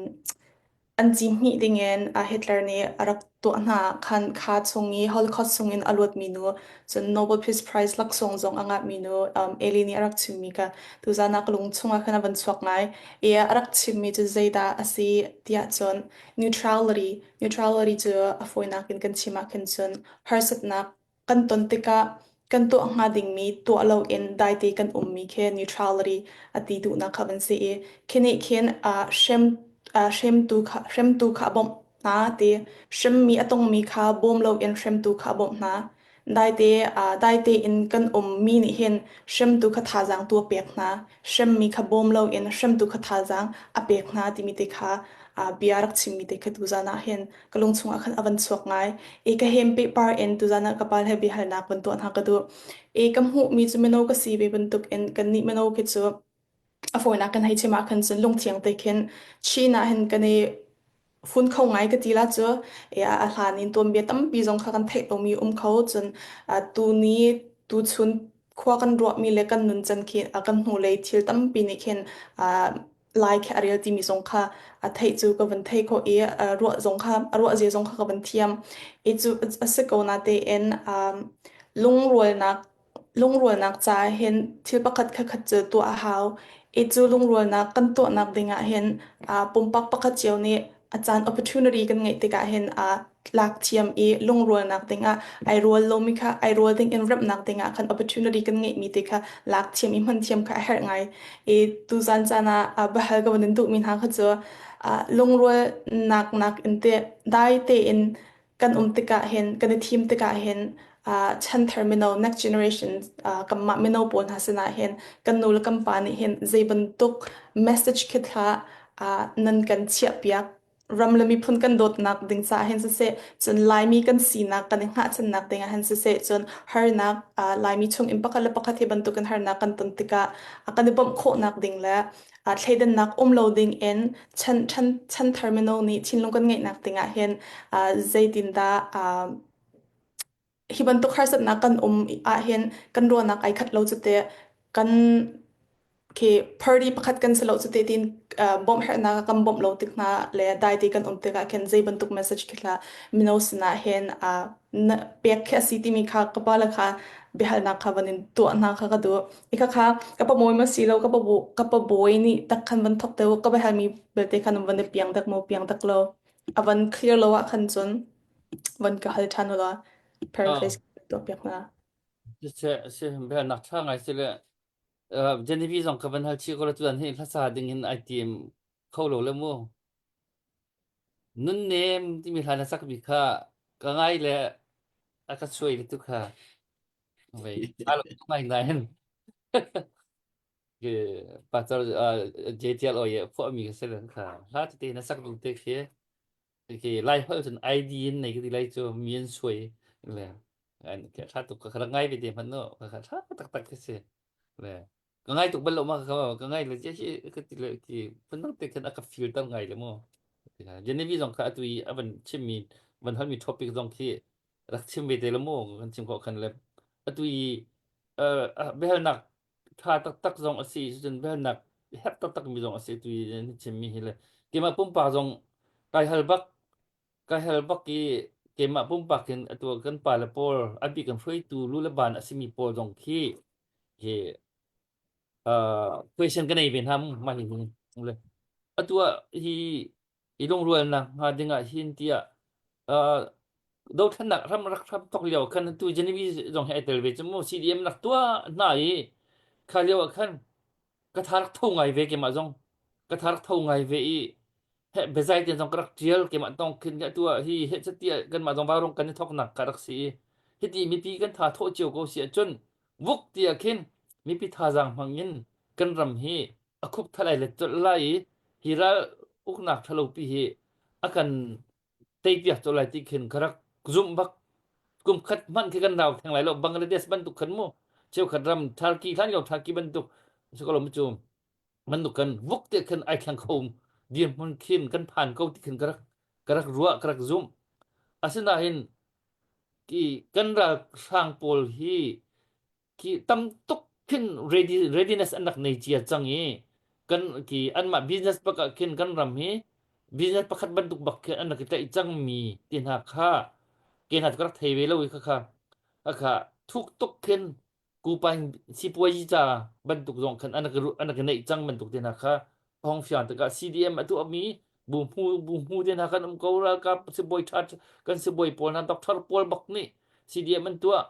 an ci hmih dingin Hitler nih a rak tuah hna khan kha chung i Holocaust chungin a luatmi nu cun Nobel Peace Prize laksawng zong a ngahmi nu um, Eli nih a rak chimmi kha tuzan ah ka lung chungah khan a van chuak ngai. I a rak chimmi cu zeidah a si tiah cun neutrality neutrality cu a fawinak in kan chim ahkhin cun harsatnak kan ton tikah kan tuah hnga dingmi tuah loin daite kan ummi khi neutrality a ti duhnak kha van si i khi nih khin uh, hrem uh, hremtu kha hremtu kha a bawmh hna ti hremmi a tongmi kha bawm loin hremtu kha a bawmh hna daite uh, daite in kan ummi nih hin hremtu kha thazaang tu a pek hna hremmi kha bawm loin hremtu kha thazaang a pek hna timi te kha uh, bia rak chimmi te kha tuzan ah hin ka lung chungah khan a van chuak ngai. I ka hem pehpar in tuzan ah ka pa he biahalnak van tuah hna ka duh. I ka hmuhmi cu mino ka si ve bantuk in kannih mino khi cu a fawinak kan hei chim ah khan cun lungthiang te khin Chin ah hin kan i fun kho ngai ka ti la cu e a hlan in tuanbia tampi zong kha kan theih lomi um kho cun tuni tuchun khua kan ruahmi le kan nun can khi kan hnulei thil tampi nih khin lai khi a rel timi zong kha a theih cu ka van thei khawh i ruah zong kha a ruah zia zong kha ka van thiam i cu a si ko na tein lungrualnak lungrualnak ca hin thil pakhat kha khat cu tuah a hau i cu lungrualnak kan tuahnak ding ah hin pumpak pakhat cio nih a caan opportunity kan ngeih tikah hin lak thiam i lungrualnak dingah ai rual lomi kha ai rual ding in remhnak dingah khan opportunity kan ngeihmi te kha lak thiam i hman thiam kha a herh ngai i tuzan caan ah biahal ka van in duhmi hna kha cu lungrualnak nak in te dai tein kan um tikah hin kan i thim tikah hin chanthar mino next generation kanmah mino pawl hna sinah hin kan nu le kan pa nih hin zei bantuk message khi thla nan kan chiahpiak ram le miphun kan dawtnak ding caah hin siseh cun Laimi kan sinak kan i hngahchannak ding ah hin siseh cun harnak uh, Laimi chung in pakhat le pakhat hi bantukin harnak kan ton tikah uh, kan i bawmh khawhnak ding le uh, thleidannak um lo ding in chan chan chanthar mino nih thinlung kan ngeihnak ding ah hin uh, zeitindah uh, hi bantuk harsatnak kan um ahhin kan ruahnak ai khat lo cu teh kan khi party pakhat kan si lo cu te tin bawmh herhnak ah kan bawmh lo tik hna le dai te kan um tikah khin zei bantuk message khi hla mino sinah hin na pek khi a si timi kha ka pa le kha biahalnak kha van in tuah hna kha ka duh i kha kha ka pa mawi ma si lo ka pa ka pa bawi nih tak khan van thok te ka biahalmi belte khan van i piang dak maw piang dak lo a van clear lo ah khan cun van ka hal ṭhan ulaw paraphrase tuah piak hna. Siseh, si biahalnak ṭha ngai si le Genevieve zong ka van hal chih ko la tuan hi hlasa ding in ai tim kho lo le mu. Nunnem timi hla na sak mi kha ka ngai le a ka suai le tu kha. Vei, alo ngai ngai hin. Ke pastor JTL oye phuah mi ka se le kha. Hla tete na sak ding te khi Khi Lai holh cun ID in nei ka ti lai cu mi an suai le an ke tha tuk ka ngai ve te hmanh no ka kha tha taktak ka si le ka ngai tuk bal lo ma ka ka ngai le che ka ti le ki phundang te khan a ka feel ter ngai le mu Genevieve zong kha atu i a van chimmi van halmi topic zong khi rak chim ve te le mu kan chim khawh khan le atu i biahalnak ṭha taktak zong a si cun biahalnak herh taktak mi zong a si tu i na chimmi hi le keimah pumpak zong kai hal bak kai hal bak i keimah pumpak in atu kan pa le pawl a bik kan hruaitu lu le ban a simi pawl zong khi hi uh, question ka nei ve hna mah hi le atu ah hi i lungrualnak hnga ding ah hin tiah uh, dothlennak ram rak ram tok lio khan tu Genevieve zong hi ai tel ve chu mu CDM rak tuah hna i kha lio ah khan ka tha rak tho ngai ve keimah zong ka tha rak tho ngai ve i he bezai te zong ka rak tial keimah tong khin ka tu ah hi he chatia kanmah zong varung kan i thok nak ka rak si i hiti mipi kan tha tho cio ko si ahcun vuk tia khin mipi thazaang hmang in kan ram hi a khup thalai le colh lai i hi ral uknak ṭhalopi hi a kan teipiak colh lai ti khin ka rak zumh bak kum khat hmanh khi kan rau theng lai lo Bangladesh bantuk khan mu cheukhat ram Turkey hlan lio Turkey bantuk sikaw mu cu bantuk kan vuk te khan ai thleng kho dirhmun khin kan phan ko ti khin ka rak ka rak ruah ka rak zumh asinain ki kan ralhrang pawl hi khi tam tuk. khin ready readiness an rak nei cia cang i kan ki anmah business bak ah khin kan ram hi business pakhat bantuk bak khin an rak i tlaih cangmi ti hna kha ke hna cu ka rak thei ve lo i khakha khakha thuk tuk khin kupain sipuazi ca bantuk zong khan an rak an rak i neih cang bantuk te hna kha hong fiang tikah CDM a tuahmi bu hmu bu hmu te hna kan um ko ralkap sibawi ṭha kan sibawi pawl hna doctor pawl bak nih CDM an tuah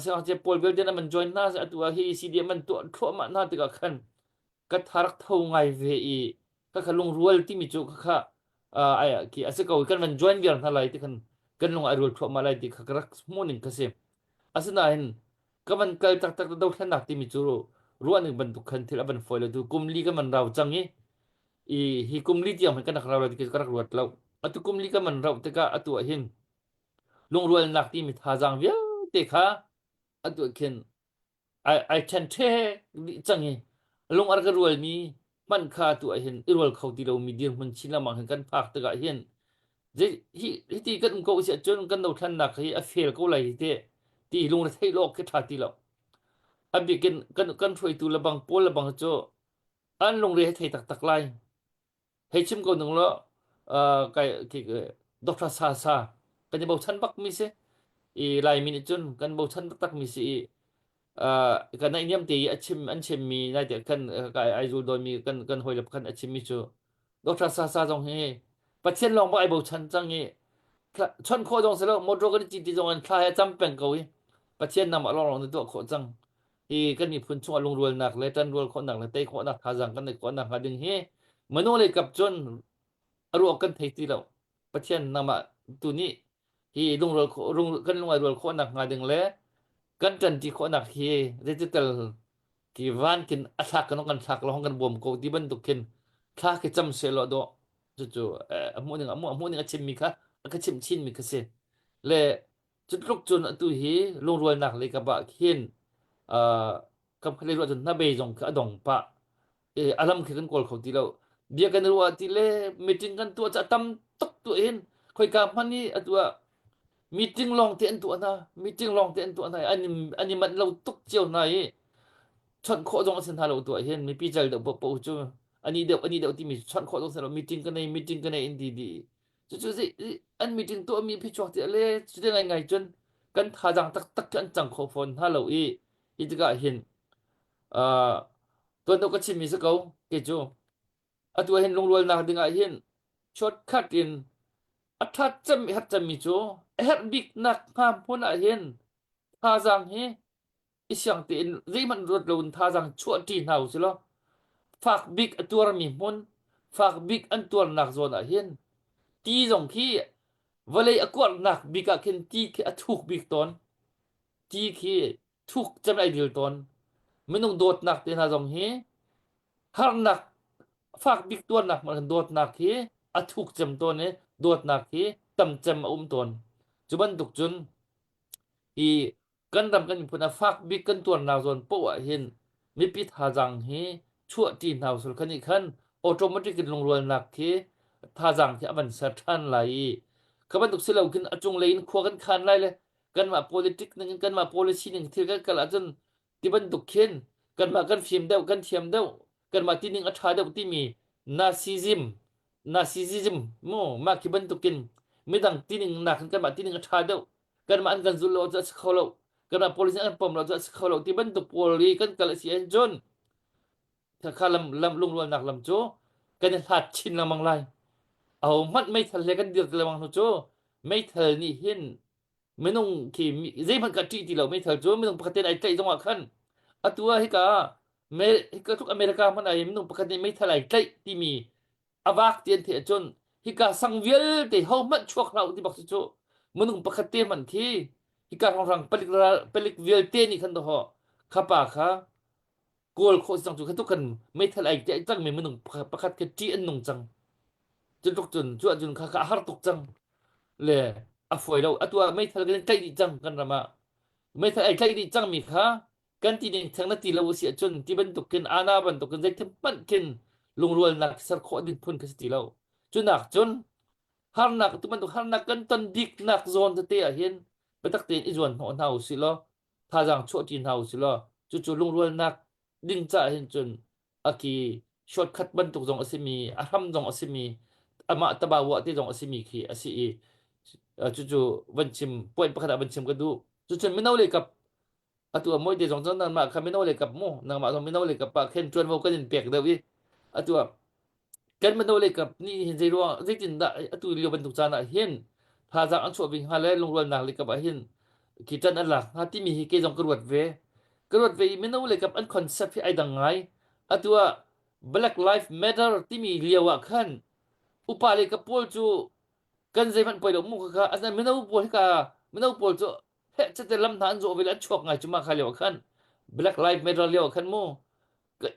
siangngakchia pawl vialte an join hna atu ah hi CDM an tuah thluahmah hna tikah khan ka tharak tho ngai ve i khakha lungrual timi cu khakha ai ki a si ko kan van join viar hna lai ti khan kan lung ai rual thluahmah lai ti kha ka rak hmuh ning kha si asinain ka van kal taktak dothlennak timi cu ruah ning bantuk khan thil a van fawi lo tu kum li kan van rau cang i i hi kum li tiang kan rak rau lo ti ka rak ruat lo atu kum li kan van rauh tikah atu ah hin lungrualnak timi thazaang vialte kha atu ah khin ai ai ṭhenṭhek dih cang i lung a rak i rualmi hmanh kha tu ah hin i rual kho ti lomi dirhmun chin lengmang hin kan phak tikah hin zei hi hiti kan um ko si ahcun kan dothlannak hi a fail ko lai hi te ti lungretheih lo awk khi ṭha ti lo. A bikin kan kan hruaitu lebang pawl lebang cu an lungre he thei taktak lai. Hei chim ko ning law uh, kai ki Dr. Sa Sa kan i bochan bak mi si i Laimi nih cun kan bochan taktak mi si i uh, kan naihniam te i a chim an chim mi nai te kan kai ai zul dawn mi kan kan hawile pakhat a chim mi cu Dr. Sa Sa zong hi Pathian lawng bak ai bochan cang i chon khawh zong si lo motor kan i citi zong in thla he cam peng ko i Pathian namah lawng lawng na tuah khawh cang hi kan miphun chungah lungrualnak le ṭanrual khawhnak le tei khawhnak thazaang kan neih khawhnak hnga ding hi minung lei kap cun a ruak kan thei ti lo Pathian nangmah tu nih hi lungrual kan lungai rual khawhnak hnga ding le kan ṭanṭi khawhnak hi zeitital ki van kin a thlak kan kan thlak lo kan bawm ko ti bantuk khin thla khi cam se lo do cucu a hmuh ning a hmuh ning a chimmi kha a ka chimh chin mi kha si le Cu tluk cun atu hi lungrualnak lei kap ah khin uh, kamkhat lei ruah cun hnabei zong khi a dong pah. E, a lam khi kan kawl kho ti lo. Bia kan ruah ti le meeting kan tuah ca tam tuk tu hin khoika hman i atu ah meeting lawng te an tuah hna meeting lawng te an tuah hna an an i manh lo tuk cio hna i chawnh khawh zong a si hna lo tuah hin mipi cal deuh paoh cu ani deuh ani deuh timi chawnh khawh zong si lo meeting ka nei meeting ka nei in ti di Cucu an meeting tuahmi phichuak tiah le cuti ngaingai cun kan thazaang taktak khi an cang kho fawn hna lo i hi tikah hin uh, tuan deuh ka chimmi si ko kei cu atu ah hin lungrualnak ding ah hin shortcut in a ṭhat cem i hat cemmi cu a herh biknak hnga hmun ah hin thazaang hi i siang tein zeihmanh ruat loin thazaang chuahṭi hna u sih law fak bik a tuarmi hmun fak bik an tuarnak zawn ah hin ti zong khi vawlei a kuarhnak bik ah khin ti khi a thuk bik tawn ti khi thuk cem ai dil tawn minung dawtnak te hna zong hi harnak fak bik tuarnak hmanh dawtnak hi a thuk cem tawn i dawtnak hi tam cem a um tawn cu bantuk cun hi kan ram kan miphun a fak bik kan tuarnak zawn poah ah hin mipi thazaang hi chuahṭi hna usul khan nih khan automatic in lungrualnak khi thazaang khi a van ser ṭhan lai i kha bantuk si lo khin a cunglei in khua kan khan lai le kanmah politic ning in kanmah policy ning thil kan kal ahcun ti bantuk khin kanmah kan fim deuh kan thiam deuh kanmah tining a ṭha deuh timi narcissism narcissism mu mah khi bantukin midang tining nakin kanmah tining a ṭha deuh kanmah an kan zulh lo cu a si kho lo kanmah policy an pom lo cu a si kho lo ti bantuk pawl i kan kal a si ahcun kha lam lam lungrualnak lam cu kan i hlat chin lengmang lai aho hmanh meithal he kan dir ti lengmang hnu cu meithal nih hin minung khi zeihmanh ka ṭih ti lo meithal cu minung pakhat ten ai tlaih zong ah khan atu ah hika hika tluk America hmanh ah minung pakhat nih meithal ai tlaih timi a vak ti an theih ahcun hika sang vialte hohmanh chuak hlah u ti bak cu minung pakhat te hmanh khi hika hrawnghrang palik ral palik vialte nih khan dawh kha pa kha kawl khawh cang cu kha tu kan meithal ai te cang mi minung pakhat kha ṭih an nung cang cu tluk cun cu ahcun kha kha a har tuk cang le a fawi lo atu ah meithal kan tlaih dih cang kan ram ah meithal ai tlaih dih cang mi kha kan ti ning theng na ti lo si ahcun ti bantuk khin ana bantuk in zeitin hmanh khin lungrualnak ser khawh ding phun kha si ti lo cunak cun harnak tu bantuk harnak kan ton biknak zawn tete ah hin biatak tein i zuan hnawh hna usih law thazaang chuah ṭi hna usih law. Cucu lungrualnak ding caah hin cun a ki shortcut bantuk zong a simi, a hram zong a simi, amah tabawa te zong a simi khi a si i cucu van chim point pakhat ah van chim ka duh. Cucun mino lei kap atu ah moi te zong cun nangmah kha mino lei kap mu nangmah zong mino lei kap ah khin ṭuanvo kan in pek deuh i atu ah kan mino lei kap nih hin zei ruang zeitindah atu lio bantuk caan ah hin thazaang an chuah ve hnga le lungrualnak lei kap ah hin khi ṭan an lak hnga timi hi kei zong ka ruat ve ka ruat ve i mino lei kap an concept hi ai dang ngai atu ah Black Life Matter timi lio ah khan upa lei kap pawl cu kan zeihmanh poi lo mu kha kha mino pawl hi ka mino pawl cu heh cate lam hna an zawh ve le an chuak ngai cu ma kha lio ah khan Black Life Matter lio ah khan mu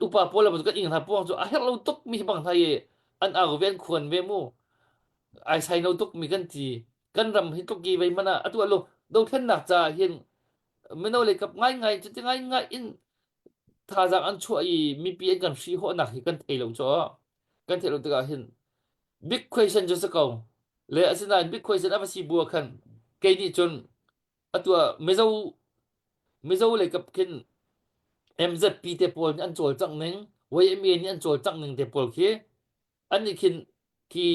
upa pawl le kan ing hna puang cu a herh lo tuk mi bang hna i an au ve an khuan ve mu ai sai no tuk mi kan ti kan ram hi tluk gi vei mana atu alo dothlennak ca hin mino le kap ngai ngai cuti ngai ngai in thazaang an chuah i mipi an kan hri hawhnak hi kan thei lo cho kan thei lo tikah hin big question cu si ko le asinain big question a va si bu ah khan kei nih cun atu ah Mizo Mizo lei kap khin MZP te pawl nih an cawlcangh ning YMA nih an cawlcangh ning te pawl khi an nih khin khi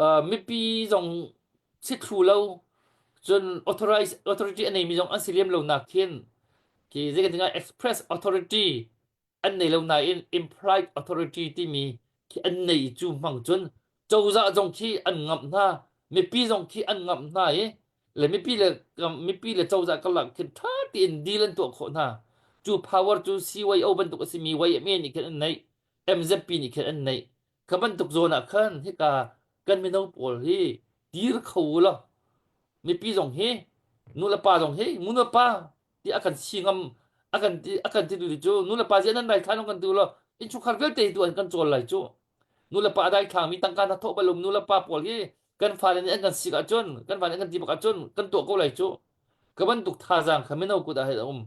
uh, mipi zong si thlu lo cun authorize authority a neimi zong an si lem lo nak khin khi zei kan ti express authority an nei lo nain implied authority timi khi an nei cu hmang cun cozah zong khi an ngamh hna mipi zong khi an ngamh hna i le mipi le mipi le cozah karlak khin ṭha tein deal an tuah khawh hna cu power cu CYO bantuk a simi YMA nih khin an neih MZP nih khin an neih kha bantuk zawn ah khan hika kan mino pawl hi dir kho law mipi zong hi nu le pa zong hi nu le pa ti a kan si ngam a kan ti a kan ti tu cu nu le pa ziah nan dai thlan kan tu lo innchungkhar vialte tu an kan cawl lai cu nu le pa dai thlang mi tangka na thawh balum nu le pa pawl hi kan fale nih an kan sik ahcun kan fale an kan ti bak ahcun kan tuah ko lai cu ka bantuk thazaang kha mino kut ah hin a um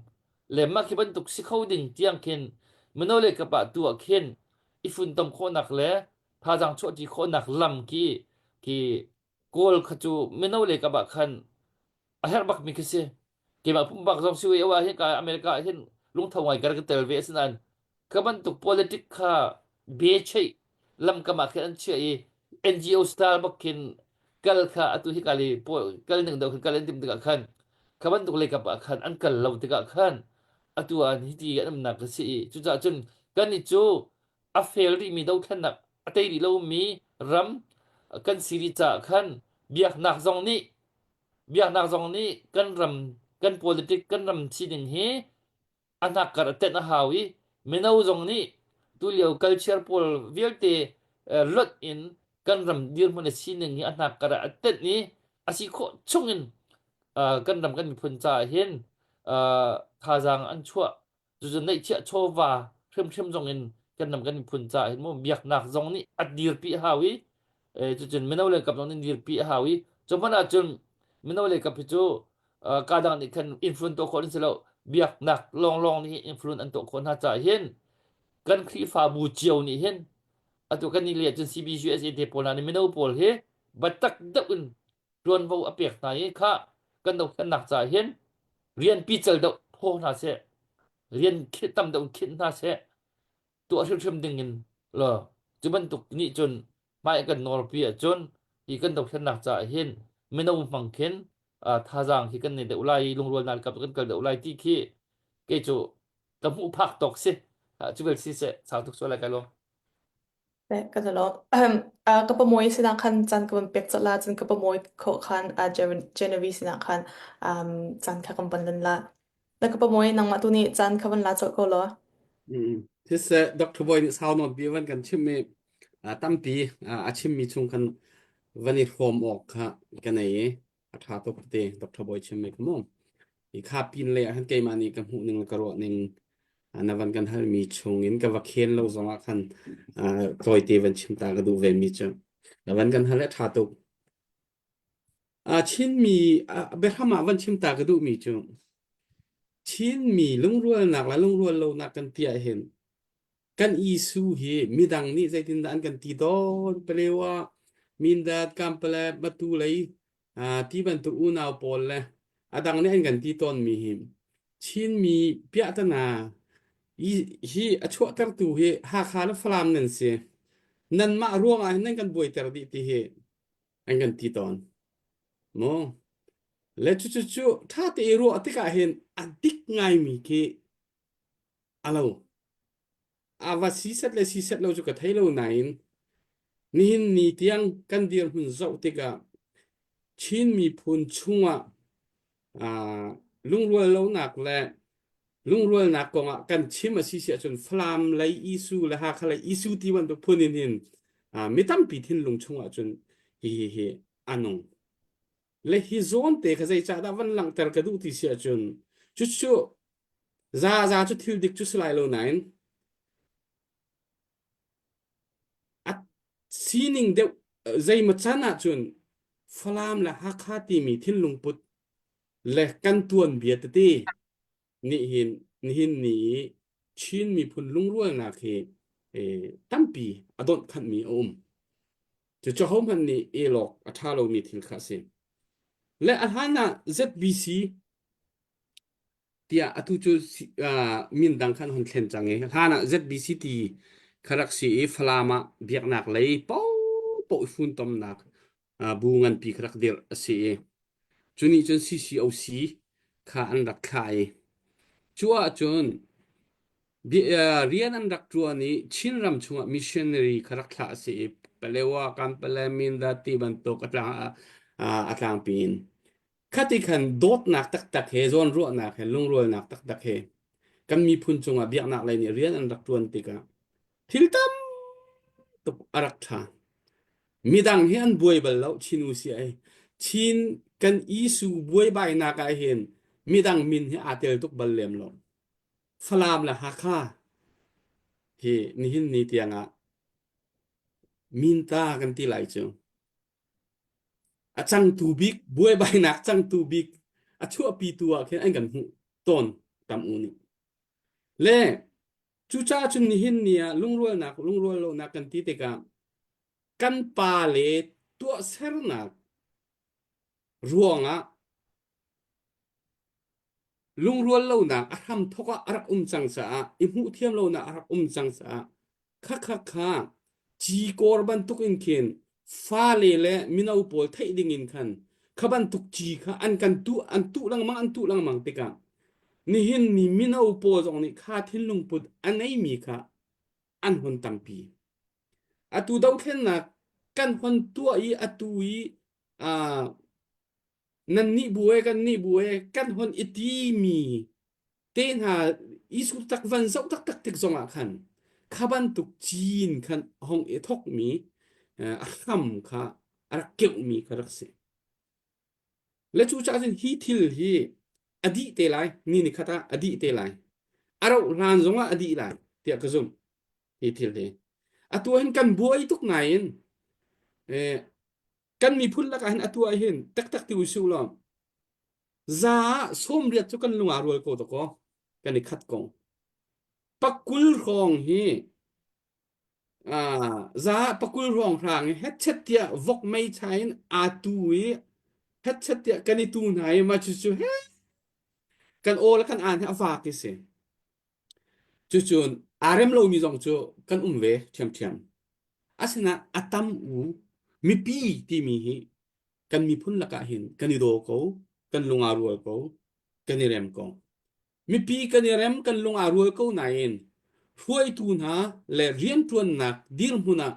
le mah khi bantuk si kho ding tiang khin mino le kapa tu ah khin i funtom khawhnak le thazaang chuahṭi khawhnak lam khi khi kawl kha cu mino le kap ah khan a herh bak mi khi si keimah pumpak zong si ah hin ka America ah hin lungtho ngai ka rak tel ve asinain ka bantuk politic kha be cheih lamkam ah khin an chiah i NGO style bak khin kal kha atu hi kali kal ning deuh khin kal an tim tikah khan kha bantuk lei kap ah khan an kal lo tikah khan atu ah hi ti an umnak ka si i cucaah cun kan nih cu a fel rihmi dothlennak a tei rih lomi ram kan si rih caah khan biaknak zong nih biaknak zong nih kan ram kan politic kan ram sining hi a hnakkar a tenh a hau i mino zong nih tulio culture pawl vialte lonh in kan ram dirhmun a sining hi a hnakkar ah a tenh i a si khawh chung in kan ram kan miphun caah hin thazaang an chuah cucu neihchiah chawva hrimhrim zong in kan ram kan miphun caah hin mu biaknak zong nih a dirpi a hau i cucun mino le kap zong nih dirpi a hau i cu hmanh ahcun mino le kap hi cu ka dang nih khan influence tuah khawh an si lo biaknak lawnglawng nih influence an tuah khawh hna caah hin kan Khrihfabu cio nih hin atu kan nih le cun CBCUSA te pawl hna nih mino pawl hi biatak deuh in ṭuanvo a pek hna i kha kan dothlennak caah hin rian pical deuh phaw hna seh rian tam deuh in khinh hna seh tuah hrimhrim ding in law cu bantuk nih cun hmai kan nawlpi ahcun hi kan dothlennak caah hin mino hmang khin thazaang hi kan nei deuh lai i lungrualnak kap kan kal deuh lai ti khi kei cu ka hmuh phak tawk si cu bel si seh sau tuk sual lai kai lawm Ka lawm. Ka pamuai sinah khan caan ka van pek colh la, cun ka pamuai khawh khan Genevieve sinah khan caan kha kan van lan la. Na ka pamuai nangmah tu nih caan kha van la colh ko law. Siseh, Dr. Boy nih sau nawn pi van kan chim i tampi a chimmi chung khan van i hrawm awk kha ka nei i a ṭha tuk te Dr. Boy chimmi kha mu. I kha pin le ah khan keimah nih ka hmuh ning le ka ruah ning na van kan halmi chung in ka va khen lo zong ah khan tawite van chim ta ka duh ve mi cu na van kan hal le ṭha tuk. Chinmi biahram ah van chim ta ka duhmi cu Chinmi lungrualnak le lungrual lonak kan ti ahhin kan issue hi midang nih zeitindah an kan ti dawn Palewa Mindat Kampale Matu lei ti bantuk unau pawl le a dang nih an kan ti tawnmi hi. Chinmi piahtana hi hi a chuahtertu hi Hakha le Falam nan si. Nanmah ruangah hin nan kan buaiter dih ti hi an kan ti tawn. Mu. Le cucu cu ṭha te i ruah tikah hin a dik ngaimi khi a lo. A va si set le si set lo cu ka thei lo nain nihin ni tiang kan dirhmun zoh tikah Chin miphun chungah uh, lungrual lonak le lungrualnak kongah kan chim a si si ahcun Falam lei issue le Hakha lei issue ti bantuk phun in hin uh, mi tampi thinlung chungah cun hi hi hi a nung. Le hi zawn te kha zeicahdah van langhter ka duh ti si ahcun cucu za za cu thil dik cu si lai lo nain a sining deuh zeimaw can ahcun Falam le Hakha timi thinlung put le kan tuanbia tete nih hin nihin ni i Chin miphun lungrualnak hi tampi a donhkhanhmi a um. Cucu hohmanh nih el awk a ṭha lomi thil kha a si. Le a hlan ah ZBC tiah atu cu min dang khan hon thlen cang i hlan ah ZBC ti kha rak si i Falam ah biaknak lei paohpaoh i funtomnak bu nganpi kha rak dirh a si i cu nih cun CCOC kha an rak thlah i cu ahcun rian an rak ṭuan i Chinram chungah missionary kha rak thlah a si i Palewa, Kampala, Mindat ti bantuk a tlang a tlangpi in Khati khan dawtnak taktak he zawnruahnak he lungrualnak taktak he kan miphun cungah biaknak lei nih rian an rak ṭuan tikah thil tam tuk a rak ṭha. Midang hi an buai bal lo Chin usi ai. Chin kan isu buaibainak ah hin midang min hi aa tel tuk bal lem lo. Falam le Hakha hi nihin ni tiangah minta kan ti lai cu. A cangtu bik buaibainak cangtu bik a chuahpitu ah khin an kan hmuh tawn tam u nih. Le cucaah cun nihin ni ah lungrualnak lungrual lonak kan ti tikah kan pa le tuahsernak ruangah Lungrual lonak a hramthawk ah a rak um cang caah i hmuhthiam lonak a rak um cang caah khakha kha cikawr bantuk in khin fale le mino pawl theih ding in khan kha bantuk ci kha an kan tuh an tuh lengmang an tuh lengmang tikah nihin ni mino pawl zong nih kha thinlung put a neimi kha an hun tampi. Atu dothlennak kan hon tuah i atu i uh, nan nih bu e kan nih bu e kan hon i timi te hna Isu tak van zoh taktak tik zongah khan kha bantuk cin khan hong i thokmi a hram kha a rak keuhmi kha rak si. Le cu caah cun hi thil hi a dih te lai ni ni khat ah a dih te lai a rauh hlan zongah a dih lai tiah ka zumh hi thil hi atu hin kan buai tuk ngai in eh, kan miphun lakah hin atu ah hin taktak ti usih law za ah 80 cu kan lung aa rual ko dakaw kan i khat kong pakul hrawng hi za ah pakul hrawng hrang i hetchet tiah vok mei chai in aa tu i hetchet tiah kan i tu hna i mah cucu he kan aw le kan aan hi a vak i si Cucun aa rem lomi zong cu kan um ve ṭhiamṭhiam. Asinain a tam u mipi timi hi kan miphun lakah hin kan i daw ko, kan lung aa rual ko, kan i rem ko. Mipi kan i rem, kan lung aa rual ko nain hruaitu hna le rianṭuannak dirhmun ah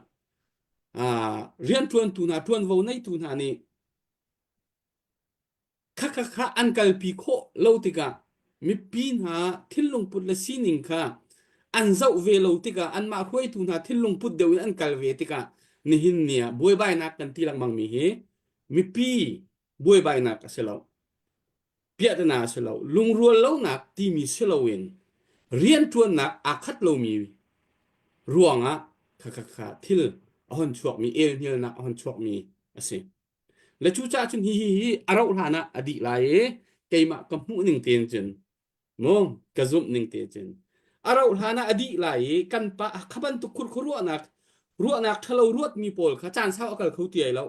aa rianṭuantu hna, ṭuanvo neitu hna nih Khakha kha an kalpi khawh lo tikah mipi hna thinlung put le sining kha an zoh ve lo tikah anmah hruaitu hna thinlung put deuh in an kal ve tikah nihin ni ah buaibainak kan ti lengmang mi hi mipi buaibainak a si lo piahtana a si lo lungrual lonak timi si loin rianṭuannak aa khat lomi ruangah khakha kha thil a hon chuakmi elhnialnak a hon chuakmi a si. Le cucaah cun hi hi hi a rauh hlan ah a dih lai i keimah ka hmuh ning tein cun mu ka zumh ning te cun a rauh hlan ah a dih lai i kan pa kha bantuk khurkhuruahnak ruahnak ṭhalo ruatmi pawl kha caan sau a kal kho ti ai lo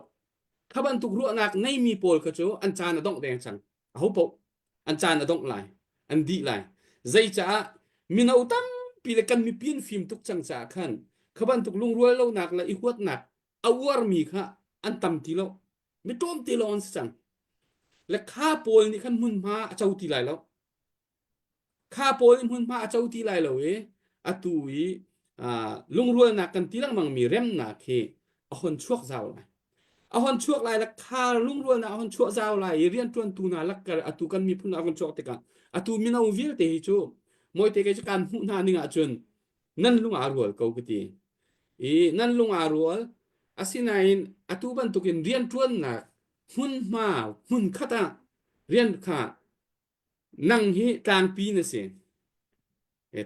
kha bantuk ruahnak neimi pawl kha cu an caan a dongh deng cang aho paoh an caan a dongh lai. An dih lai. Zeicaah mino tampi le kan mipi an fim tuk cang caah khan kha bantuk lungrual lonak le i huatnak a uarmi kha an tam ti lo. Mi tlawmte lawng an si cang. Le kha pawl nih khan hmunhma a co ti lai lo. Kha pawl nih hmunhma a co ti lai lo i atu i lungrualnak kan ti lengmangmi remnak hi a hon chuak zau lai. A hon chuak lai le kha lungrualnak a hon chuah zau lai i rianṭuantu hna lakkar atu kan miphun a hon chuak tikah atu mino vialte hi cu mawite kei cu kaan hmuh hna ning ahcun nan lung aa rual ko ka ti. I nan lung aa rual asinain atu bantukin rianṭuannak hmunhma hmunkhat ah rian kha nang hi tlangpi na si.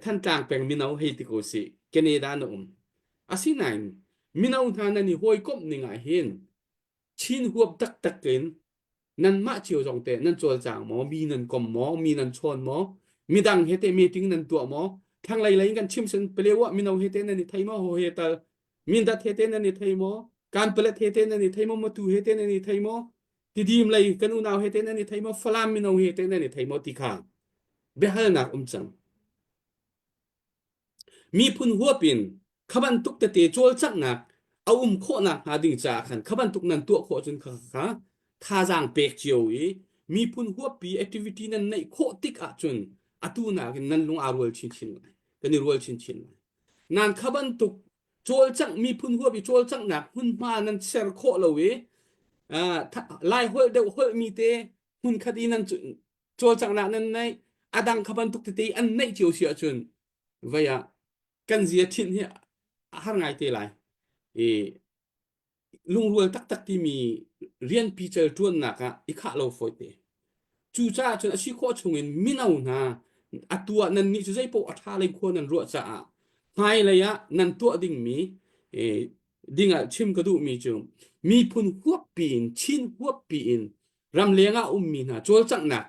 Thantlang peng mino hei ti ko sih Canada na um. Asinain mino hna nan i hawikomh ning ah hin Chin huap taktak in nanmah cio zong teh nan cawlcang maw? Mi nan kom maw? Mi nan chawn maw? Midang he teh meeting nan tuah maw? Thlanglei lei in kan chim sin Palewa mino he teh nan i thei maw? Ho he tal Mindat he teh nan i thei maw? Kanpalet he teh nan i thei maw? Matu he teh nan i thei maw? Tidim lei kan unau he teh nan i thei maw? Falam mino he teh nan i thei maw? Ti kha biahalnak um cang. Miphun huap in kha bantuk tete cawlcanghnak a um khawhnak hnga ding caah khan kha bantuk nan tuah khawh cun kha thazaang pek cio i miphun huappi activity nan neih khawh tik ahcun atu nakin nan lung aa rual chinchin lai. Kan i rual chinchin lai. Nan kha bantuk cawlcangh miphun huap i cawlcanghnak hmunhma nan ser khawh lo i Lai holh deuh holhmi te hmunkhat i nan cawlcanghnak nan neih a dang kha bantuk tete an neih cio si ahcun vei ah kan zia ṭhinh hi a har ngai te lai. I lungrual taktak timi rian pical ṭuannak ah i khah lo fawite. Cucaah cun a si khawh chungin mino hna atu ah nannih cu zeipaoh a ṭha lei khua nan ruah caah hmailei ah nan tuah dingmi dingah chim ka duhmi cu miphun huappi in Chin huappi in ramleng ah ummi hna cawlcanghnak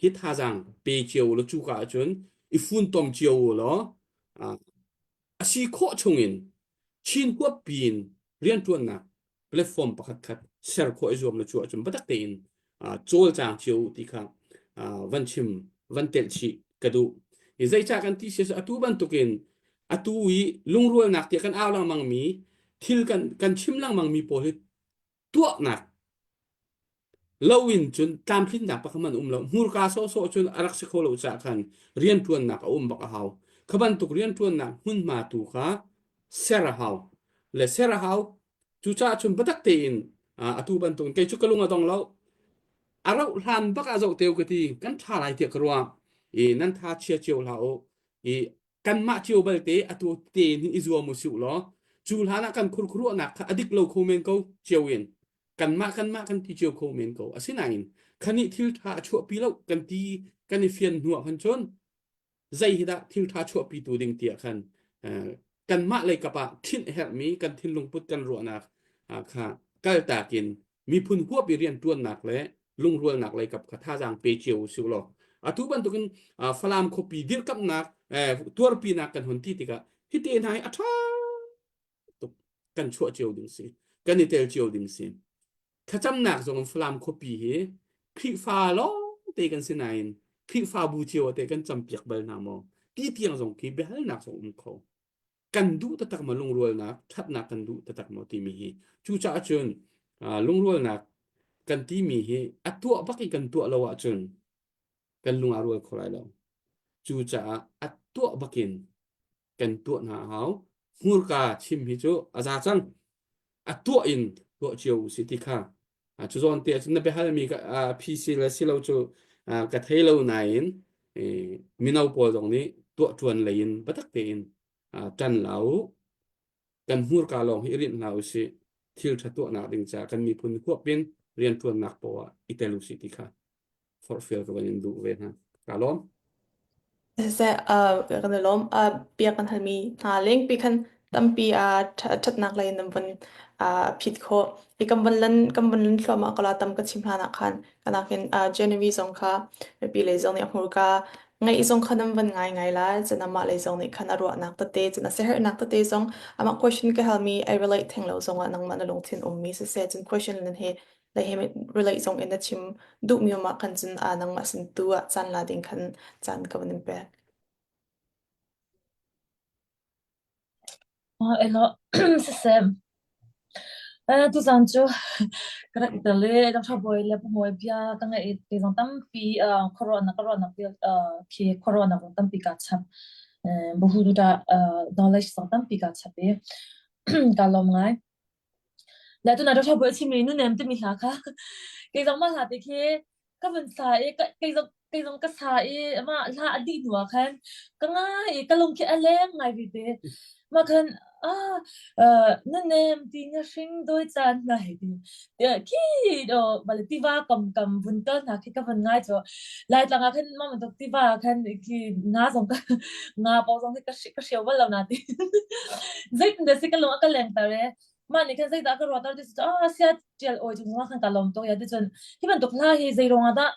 hi thazaang pe cio u law cuka ahcun i funtom cio u law a si khawh chungin Chin huappi in rianṭuannak platform pakhat khat ser khawh i zuam na cu ahcun biatak tein cawlcang cio u ti kha van chim van telh chih ka duh. I zeicah kan ti si atu bantukin atu i lungrualnak tiah kan au lengmang mi thil kan kan chim lengmang mi pawl hi tuahnak lo in cun tlamtlinnak pakhat hmanh um lo. Hmurka sawhsawh cun a rak si kho lo caah khan rianṭuannak a um bak a hau. Kha bantuk rianṭuannak hmunhma tu kha ser a hau. Le ser a hau. Cucaah cun biatak tein atu bantukin kei cu ka lung a dong lo. A rauh hlan bak ah zoh teu ka ti. Kan ṭha lai tiah ka ruah. I nan tha chia cio hlah u. I kanmah cio balte atu tein hin i zuam u sih law cu hlan ah kan khurkhuruahnak kha a dik lo kho men ko cio in kanmah kanmah kan ti cio kho men ko asinain khani thil ṭha a chuahpi lo kan ti kan i fian hnu ah khan cun zei hi dah thil ṭha chuahpi tu ding tiah khan kanmah lei kap ah ṭhinh herhmi kan thinlung put kan ruahnak kha kaltak in miphun huap i rianṭuannak le lungrualnak lei kap kha thazaang pe cio usih law atu bantukin Falam khuapi dirkamhnak tuarpinak kan hun ti tikah hi te hna hi a ṭha tuk kan chuah cio ding si kan i tel cio ding si thlacamnak zong in Falam khuapi hi Khrihfa lawng te kan si nain Khrihfabu cio te kan campiak bal hna maw ti tiang zong khi biahalnak zong um kho kan duh taktak maw lungrualnak ṭhatnak kan duh taktak maw timi hi cucaah cun lungrualnak kan timi hi a tuah bak in kan tuah lo ahcun kan lung aa rual kho lai lo cucaah a tuah bakin kan tuah hna a hau hmurka chim hi cu a za cang a tuah in tuah cio usih ti kha cu zawn te ahcun na biahalmi ka phi si le si lo cu ka thei lo nain mino pawl zong nih tuah ṭuan lei in biatak tein ṭan la u kan hmurka lawng hi i rinh hlah usih thil ṭha tuahnak ding caah kan miphun huap in rianṭuannak poah i tel usih ti kha forhfial ka van in duh ve hna. Ka lawm. Siseh, kan i lawm. Bia kan halmi hna lengpi khan tampi ṭhatnak lei nan vun phit khawh. I kan van lan kan van lan thluahmah ko la tam ka chim hlan ah khan kanakin January zong kha mipi lei zong nih a hmurka ngaih zong kha nan van ngai ngai la cun amah lei zong nih khan a ruahnak tete cun a siaherhnak tete zong amah question ka halmi I relate theng lo zongah nangmah na lungthin ummi siseh cun question nan he. Le he relate zong in na chim duhmi um ah khan cun aa nangmah sin tu ah caan la ding khan caan ka van in pek. Oh, elo siseh. Eh, tuzaan cu ka rak i tel i Dr. Bawi le Pu Mawi bia ka ngaih i ti zong tampi uh, khuaruahnak ka ruahnak vial uh, khi khuaruahnak zong tampi kaa chap. Eh, buhududah uh, knowledge zong tampi kaa chap i kaa lawm ngai. Le tuna Dr. Bawi a chimmi nunem timi hla kha kei zong mah hla te khi ka vun sa i kei zong kei zong ka sa i mah hla a dih hnu ah khan ka ngai i ka lung khi a leng ngai ve te. Mah khan ah uh, nunem ti nga hring doi caan hna hei ti. Khi do bale tiva kam kam vun tel hna khi ka vun ngai cu Laitlang ah khan mah bantuk tiva ah khan khi nga zong ka nga paw zong khi ka ka hrio bal lo na ti. Zeitin dah si ka lung a ka leng ter e. Mah nih khan zeidah ka ruah ter ti cu ah sia tial oi cung zong ah khan ka lawm tuk ya ti cun hi bantuk hla hi zei ruang ah dah